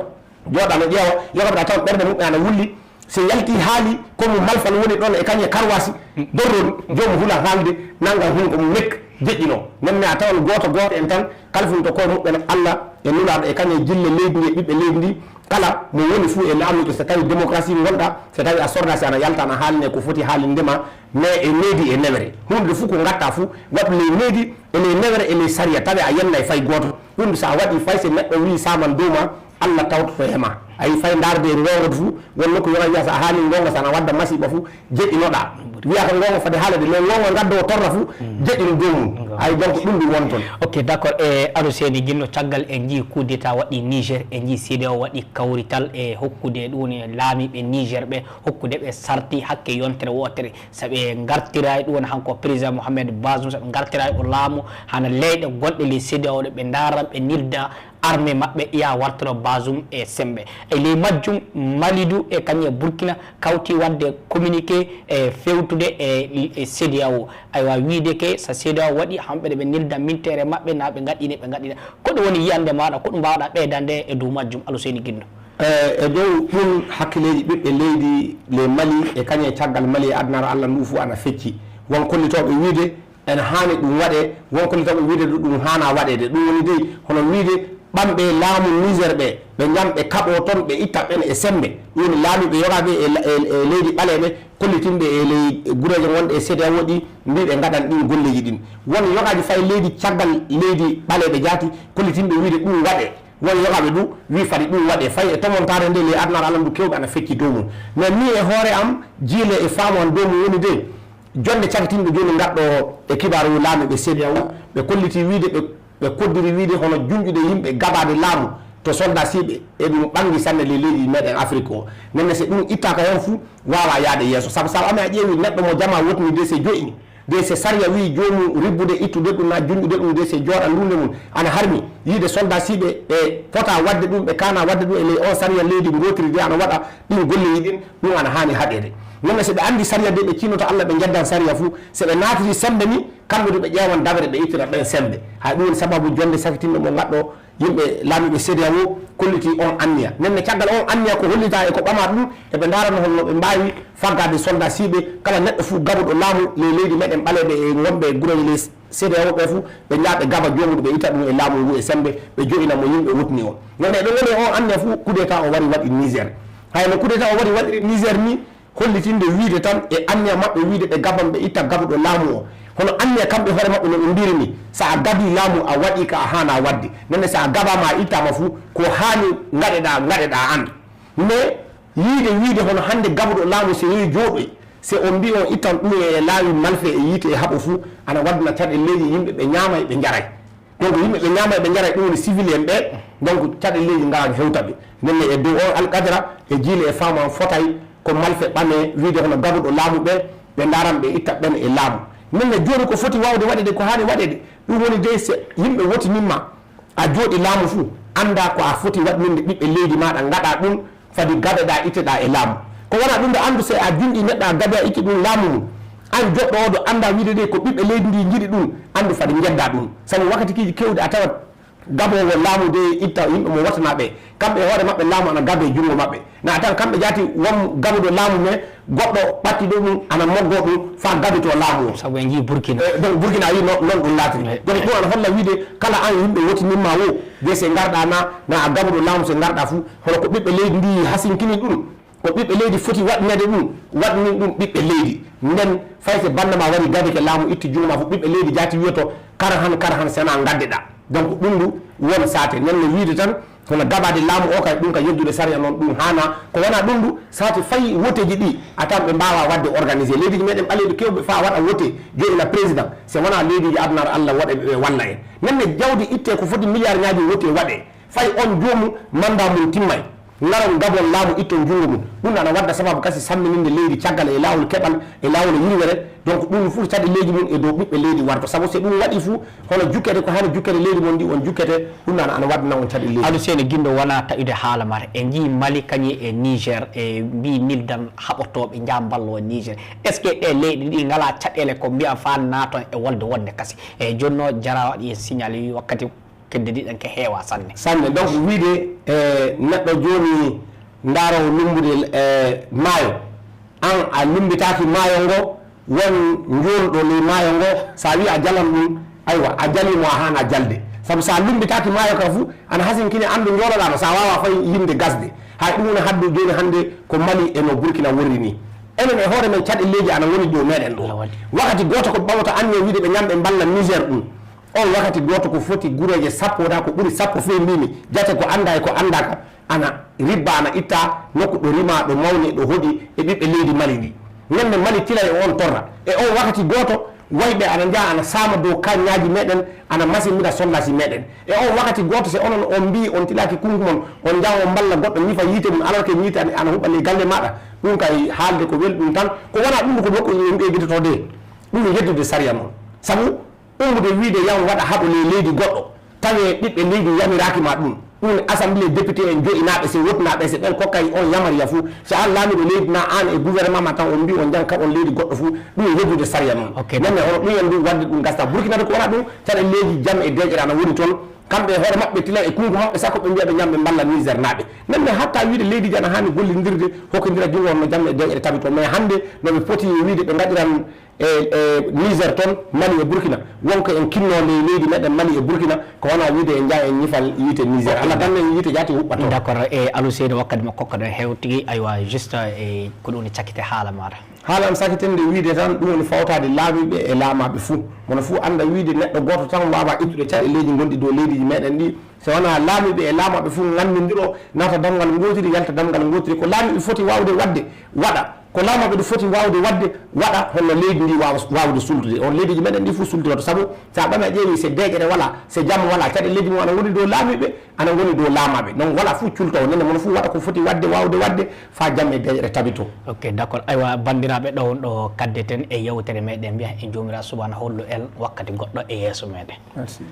Jooɗa no ƴeewa, yoga mbaɗa tawa ɓerɗe muɓɓe ana wulli. So yalti haali, ko mo malfal woni ɗon e kañe karwasi, dorrol, joom hula haalde, nanga hunko mum nek, jeƴƴino. Nenne a tawan gooto gooto en tan, kalfunto koye muɓɓen Allah e Nulaaɗo e kañe jille leydi ndi e ɓiɓɓe leydi ndi, kala mo woni fuu e laamiiɗo, so tawi démocratie ngonɗa, so tawi a sorda si ana yalta ana haaline ko foti haalinde ma, mais e needi e newere. Huunde fuu ko ngatta fuu, waɗu ley needi e ley newere e ley sariya, tawi a yennay fay gooto. Ɗum so a waɗi fay so neɗɗo wii saman dow ma, Allah tawtoto e ma. Ayi, fay ndaarde e ngoonga fuu, won nokku yona wiya so a haali ngoonga, so ana wadda masiiba fuu, jeƴƴinoɗaa. Wiya ko ngoonga fade haalade, mais ngoonga ngaddowo torra fuu, jeƴƴino dow mum. Ayi, donc ɗum ɗum won toon. Ok, d'accord. E Ado Seyni Ginno, caggal e njii coup d'état waɗi Niger, e njii CEDEAO waɗi kawrital e hokkude ɗum e laamiiɓe Niger ɓe, hokkude ɓe sarti hakke yontere wootere. So ɓe ngartiraay ɗum woni hanko président Mohamed Bazoum, so ɓe ngartiraay o laamu hana leyɗe gonɗe ley CEDEAO ɗe, ɓe ndaara, ɓe nirda armée maɓɓe, ya wartoro Bazoum e semmbe. E ley majjum, Mali du e kañum e Burkina kawti waɗde communiqué e fewtude e, e CEDEAO. Aywa, wiide ke so CEDEAO waɗi, hamɓe ɗe ɓe nirda minteere maɓɓe, na ɓe ngaɗine, ɓe ngaɗine. Ko ɗum woni yiyannde maaɗa, ko ɗum mbaawɗa ɓeydande e dow majjum, Aluseyni Ginno? E, e dow ɗum, hakkileeji ɓiɓɓe leydi le Mali e kañum e caggal Mali e adunaaru Allah ndu fof ana fecci. Won kollitooɓe wiide ene haani ɗum waɗe, won kollitooɓe wiide ɗum haana waɗeede. Ɗum woni dey hono wiide ɓamɓe laamu Niger ɓe, ɓe ñam ɓe kaɓoo toon, ɓe itta ɓen e semmbe. Ɗum woni laamiiɓe yogaaɓe e, e, e leydi ɓaleeɓe, kollitinɓe e ley gureeje wonɗe e CEDEAO ɗi, mbii ɓe ngaɗan ɗin golleeji ɗin. Won yogaaji fay leydi caggal leydi ɓaleeɓe jaati, kollitinɓe wiide ɗum waɗe. Won yogaaɓe du wii fadi ɗum waɗe, fay e tomontaare nde ley adunaaru Allah ndu keewɓe ana fecci dow mum. Mais min e hoore am, jiile e faamu am dow mum woni de, jonde cakitinɗo jooni ngaɗɗo e kibaaru laamiiɓe CEDEAO, ɓe kolliti wiide ɓe, ɓe koddiri wiide hono junƴude yimɓe gabaade laamu, to soldat siɓe e ɗum ɓangi sanne ley leydi meɗen Afrik o. Nenne so ɗum ittaka heen fuu, waawa yaade yeeso. Sabu so a ƴeewi neɗɗo mo jama wotni de se joƴini, de se sariya wi joomum ribbude ittude ɗum na junƴude ɗum de se jooɗa ndunde mum ana harmi, yiide soldat siɓe ɓe pota waɗde ɗum, ɓe kaana waɗde ɗum e ley on sariya leydi ngootiri de ana waɗa ɗin golleeji ɗin, ɗum ana haani haɗeede. Nenne so ɓe anndi sariya de ɓe cinnoto Alla ɓe njeddan sariya fuu, so ɓe naatiri semmbe ni, kamɓe du ɓe ƴeewan daɓere ɓe ittira ɓen semmbe. Hay ɗum woni sababu jonnde sakitinɗo mo ngaɗɗo yimɓe laamiiɓe C E D E A O kolliti on anniya. Nenne caggal on anniya ko hollitaa e ko ɓamaa ɗum, eɓe ndaarana hol no ɓe mbaawi faggaade soldat siɓe, kala neɗɗo fuu gabuɗo laamu ley leydi meɗen ɓaleeɓe e ngonɓe e gure ley C E D E A O ɓe fuu, ɓe njaha ɓe gaba joomuɗo, ɓe itta ɗum e laamu ngu e semmbe, ɓe jo'ina mo yimɓe wotni o. Nenne eɓe ngoni e on anniya fuu, coup d'État o wari waɗi Niger. Hay no coup d'État o wari waɗiri Niger ni, hollitinde wiide tan e anniya maɓɓe wiide ɓe gaban ɓe itta gabuɗo laamu o. Hono anniya kamɓe hoore maɓɓe no ɓe mbiri ni, so a gabii laamu a waɗii ka a haanaa waɗde. Nenne so a gabaama a ittaama fuu, ko haani ngaɗeɗaa, ngaɗeɗaa aan. Mais yiide wiide hono hannde gabuɗo laamu so yehi jooɗoy, so on mbii on ittan ɗum e laawi malfe e yiite e haɓo fuu, ana waddana caɗeeleeji yimɓe ɓe ñaamay ɓe njaray. Donc yimɓe ɓe ñaamay ɓe njaray ɗum woni civil en ɓe, donc caɗeeleeji ngaran hewta ɓe. Nenne e dow on alqadara e jiile e faamu an fotay ko malfe ɓame wiide hono gabuɗo laamu ɓe, ɓe ndaran ɓe itta ɓen e laamu. Nenne jooni ko foti waawde waɗeede ko haani waɗeede, ɗum woni dey so yimɓe wotinimma a jooɗi laamu fuu, annda ko a foti waɗninde ɓiɓɓe leydi maaɗa ngaɗa ɗum, fadi gabeɗaa itteɗaa e laamu. Ko wona ɗum ɗo anndu so a junɗi neɗɗo a gabe a itti ɗum laamu mum, an joɗɗo o ɗo annda wiide de ko ɓiɓɓe leydi ndi njiɗi ɗum, anndu fadi njedda ɗum. Sabu wakkatiiji keewɗi a tawat gaboowo laamu de itta yimɓe mo wotana ɓe, kamɓe e hoore maɓɓe laamu ana gabe junngo maɓɓe. Na tan kamɓe jaati won gabuɗo laamu mais goɗɗo ɓatti ɗo ɗum ana moggo ɗum faa gabito laamu o. Sabu en njii Burkina. Eh, donc Burkina a yii non ɗum laatiri. Eh, donc eh. Ɗum ana holla wiide kala an yimɓe wotinimma wo, de se ngarɗa na, na a gabuɗo laamu se ngarɗa fuu, hono ko ɓiɓɓe leydi ndi hasinkini ɗum, ko ɓiɓɓe leydi foti waɗneede ɗum, waɗnin ɗum ɓiɓɓe leydi. Nden fay se bannda ma wari gabike laamu itti junngo ma fuu, ɓiɓɓe leydi jaati wiyoto kara han, kara han, sena ngaddeɗa. Donc ɗum ndu won saate, nenne wiide tan, kono gabaade laamu o kay, ɗum ka yeddude sariya noon, ɗum haana. Ko wona ɗum ndu, saati fay woteeji ɗi, a tan ɓe mbaawa waɗde organisé. Leydiiji meɗen ɓaleeɓe keewɓe faa waɗa wote, joɗina président, so wona leydiiji aduna Allah waɗa ɓe walla en. Nenne jawdi itte ko foti milliard ŋaaji wote waɗe. Fay on joomum manda mum timmay. Ngaron gabon laamu itton junngo mum. Ɗum ana wadda sababu kasi sammininde leydi caggal e laawol keɓal, e laawol yirwere. Donc ɗum fof caɗeeleeji mum e dow ɓiɓɓe leydi warto. Sabu so ɗum waɗi fof, hono jukkete ko haani jukkete leydi mon ndi, on jukkete, ɗum ana, ana waddana on caɗeeleeji. Alu Seyni Gindo wona taƴude haala mata. En njii Mali kañum e Niger e mbii nildan haɓotooɓe njaha mballoo Niger. Est-ce que ɗee leyɗe ɗi ngalaa caɗeele ko mbiya faa naaton e wolde wonde kasi? E jooni noon Jara waɗi en signal wi wakkati kedde ɗiɗan ke heewa sanne. Sanne. Donc wiide, e, neɗɗo jooni ndaaro lumbude, e, maayo. An a lumbitaaki maayo ngo, won njoolɗo ley maayo ngo, so a wi a jalan ɗum, aywa, a jali mo a haana jalde. Sabu so a lumbitaaki maayo ka fu, ana hasinkini anndu njooloɗaa no, so a waawa fay yimde gasde. Hay ɗum woni haddu jooni hannde ko Mali e no Burkina worri ni. Enen e hoore men caɗeeleeji ana woni ɗo meɗen ɗo. Wakkati gooto ko ɓawata anniya wiide ɓe ñamɓe mballa misère ɗum. On wakkati gooto ko foti gureeje sappo wona ko ɓuri sappo fey mbimi, jate ko annda e ko anndaaka, ana ribba, ana itta nokku ɗo rima, ɗo mawni, ɗo hoɗi e ɓiɓɓe leydi Mali ndi. Nenne Mali tila e on torra. E on wakkati gooto, wayɓe ana njaha ana saama dow kañaaji meɗen, ana masimira sollasi meɗen. E on wakkati gooto, so onon on mbii on tilaaki kunku mon, on njaha on mballa goɗɗo ñifa yiite mum, alors que ñiite ana, ana huɓɓa ley galle maɗa, ɗum kay haalde ko welɗum tan. Ko wona ɗum ko nokku en ɓeyditoto de. Ɗum yeddude sariya mon. Sabu ummude wiide yaw waɗa haɓo ley leydi goɗɗo, tawee ɓiɓɓe leydi yamiraaki ma ɗum. Ɗum ne assemblée député en jo'inaaɓe se wotinaaɓe se ɓen kokkay on yamariya fuu. So an laamiiɗo leydi na an e gouvernement ma tan on mbii on njan kaɓon leydi goɗɗo fuu, ɗum yeddude sariya noon. Ok. Nenne hono ɗum en ɗum waɗde ɗum gasta. Burkina de ko wona ɗum, caɗeeleeji jam e deeƴere ana woni toon. Kamɓe e hoore maɓɓe tila e kunngu maɓɓe sakko ɓe mbiya ɓe ñam ɓe mballa Niger naaɓe. Nenne hatta wiide leydi ana haani gollindirde, hokkindira junngo on no jam e deeƴere tabito. Mais hannde no ɓe poti wiide ɓe ngaɗiran e, e Niger toon, Mali e Burkina. Wonko en kinno ley leydi meɗen Mali e Burkina, ko wona wiide en njaha en ñifal yiite Niger. Ok. Allah tan en yiite jaati huɓɓa toon. D'accord, e Alou Seydi wakkati mo kokkoɗen heew tigi, aywa, juste, e ko ɗum woni cakkite haala maɗa. Haala am sakitinde wiide tan, ɗum woni fawtaade laamiiɓe e laamaaɓe fuu. Mono fuu annda wiide neɗɗo gooto tan waawa ittude caɗeeleeji ngonɗi dow leydiiji meɗen ɗi. So wona laamiiɓe e laamaaɓe fuu nganndindiro, naata damngal ngootiri, yalta damngal ngootiri. Ko laamiiɓe foti waawde waɗde, waɗa. Ko laamaaɓe ɗo foti waawde waɗde, waɗa holno leydi ndi waawa waawde sultude. On leydiiji meɗen ɗi fof sultinoto, sabu so a ɓami a ƴeewi, so deeƴere wala, so jam wala, caɗeele leydi mum ana ngoni dow laamiiɓe, ana ngoni dow laamaaɓe. Donc wala fof culto, nene mon fof waɗa ko foti waɗde, waawde waɗde, faa jam e deeƴere tabito. Ok, d'accord. Aywa, banndiraaɓe, ɗo won ɗo kaddeten e yewtere meɗen, mbiya en Joomiraaɗo Subhaanahu hollu en wakkati goɗɗo e yeeso meɗen. Merci.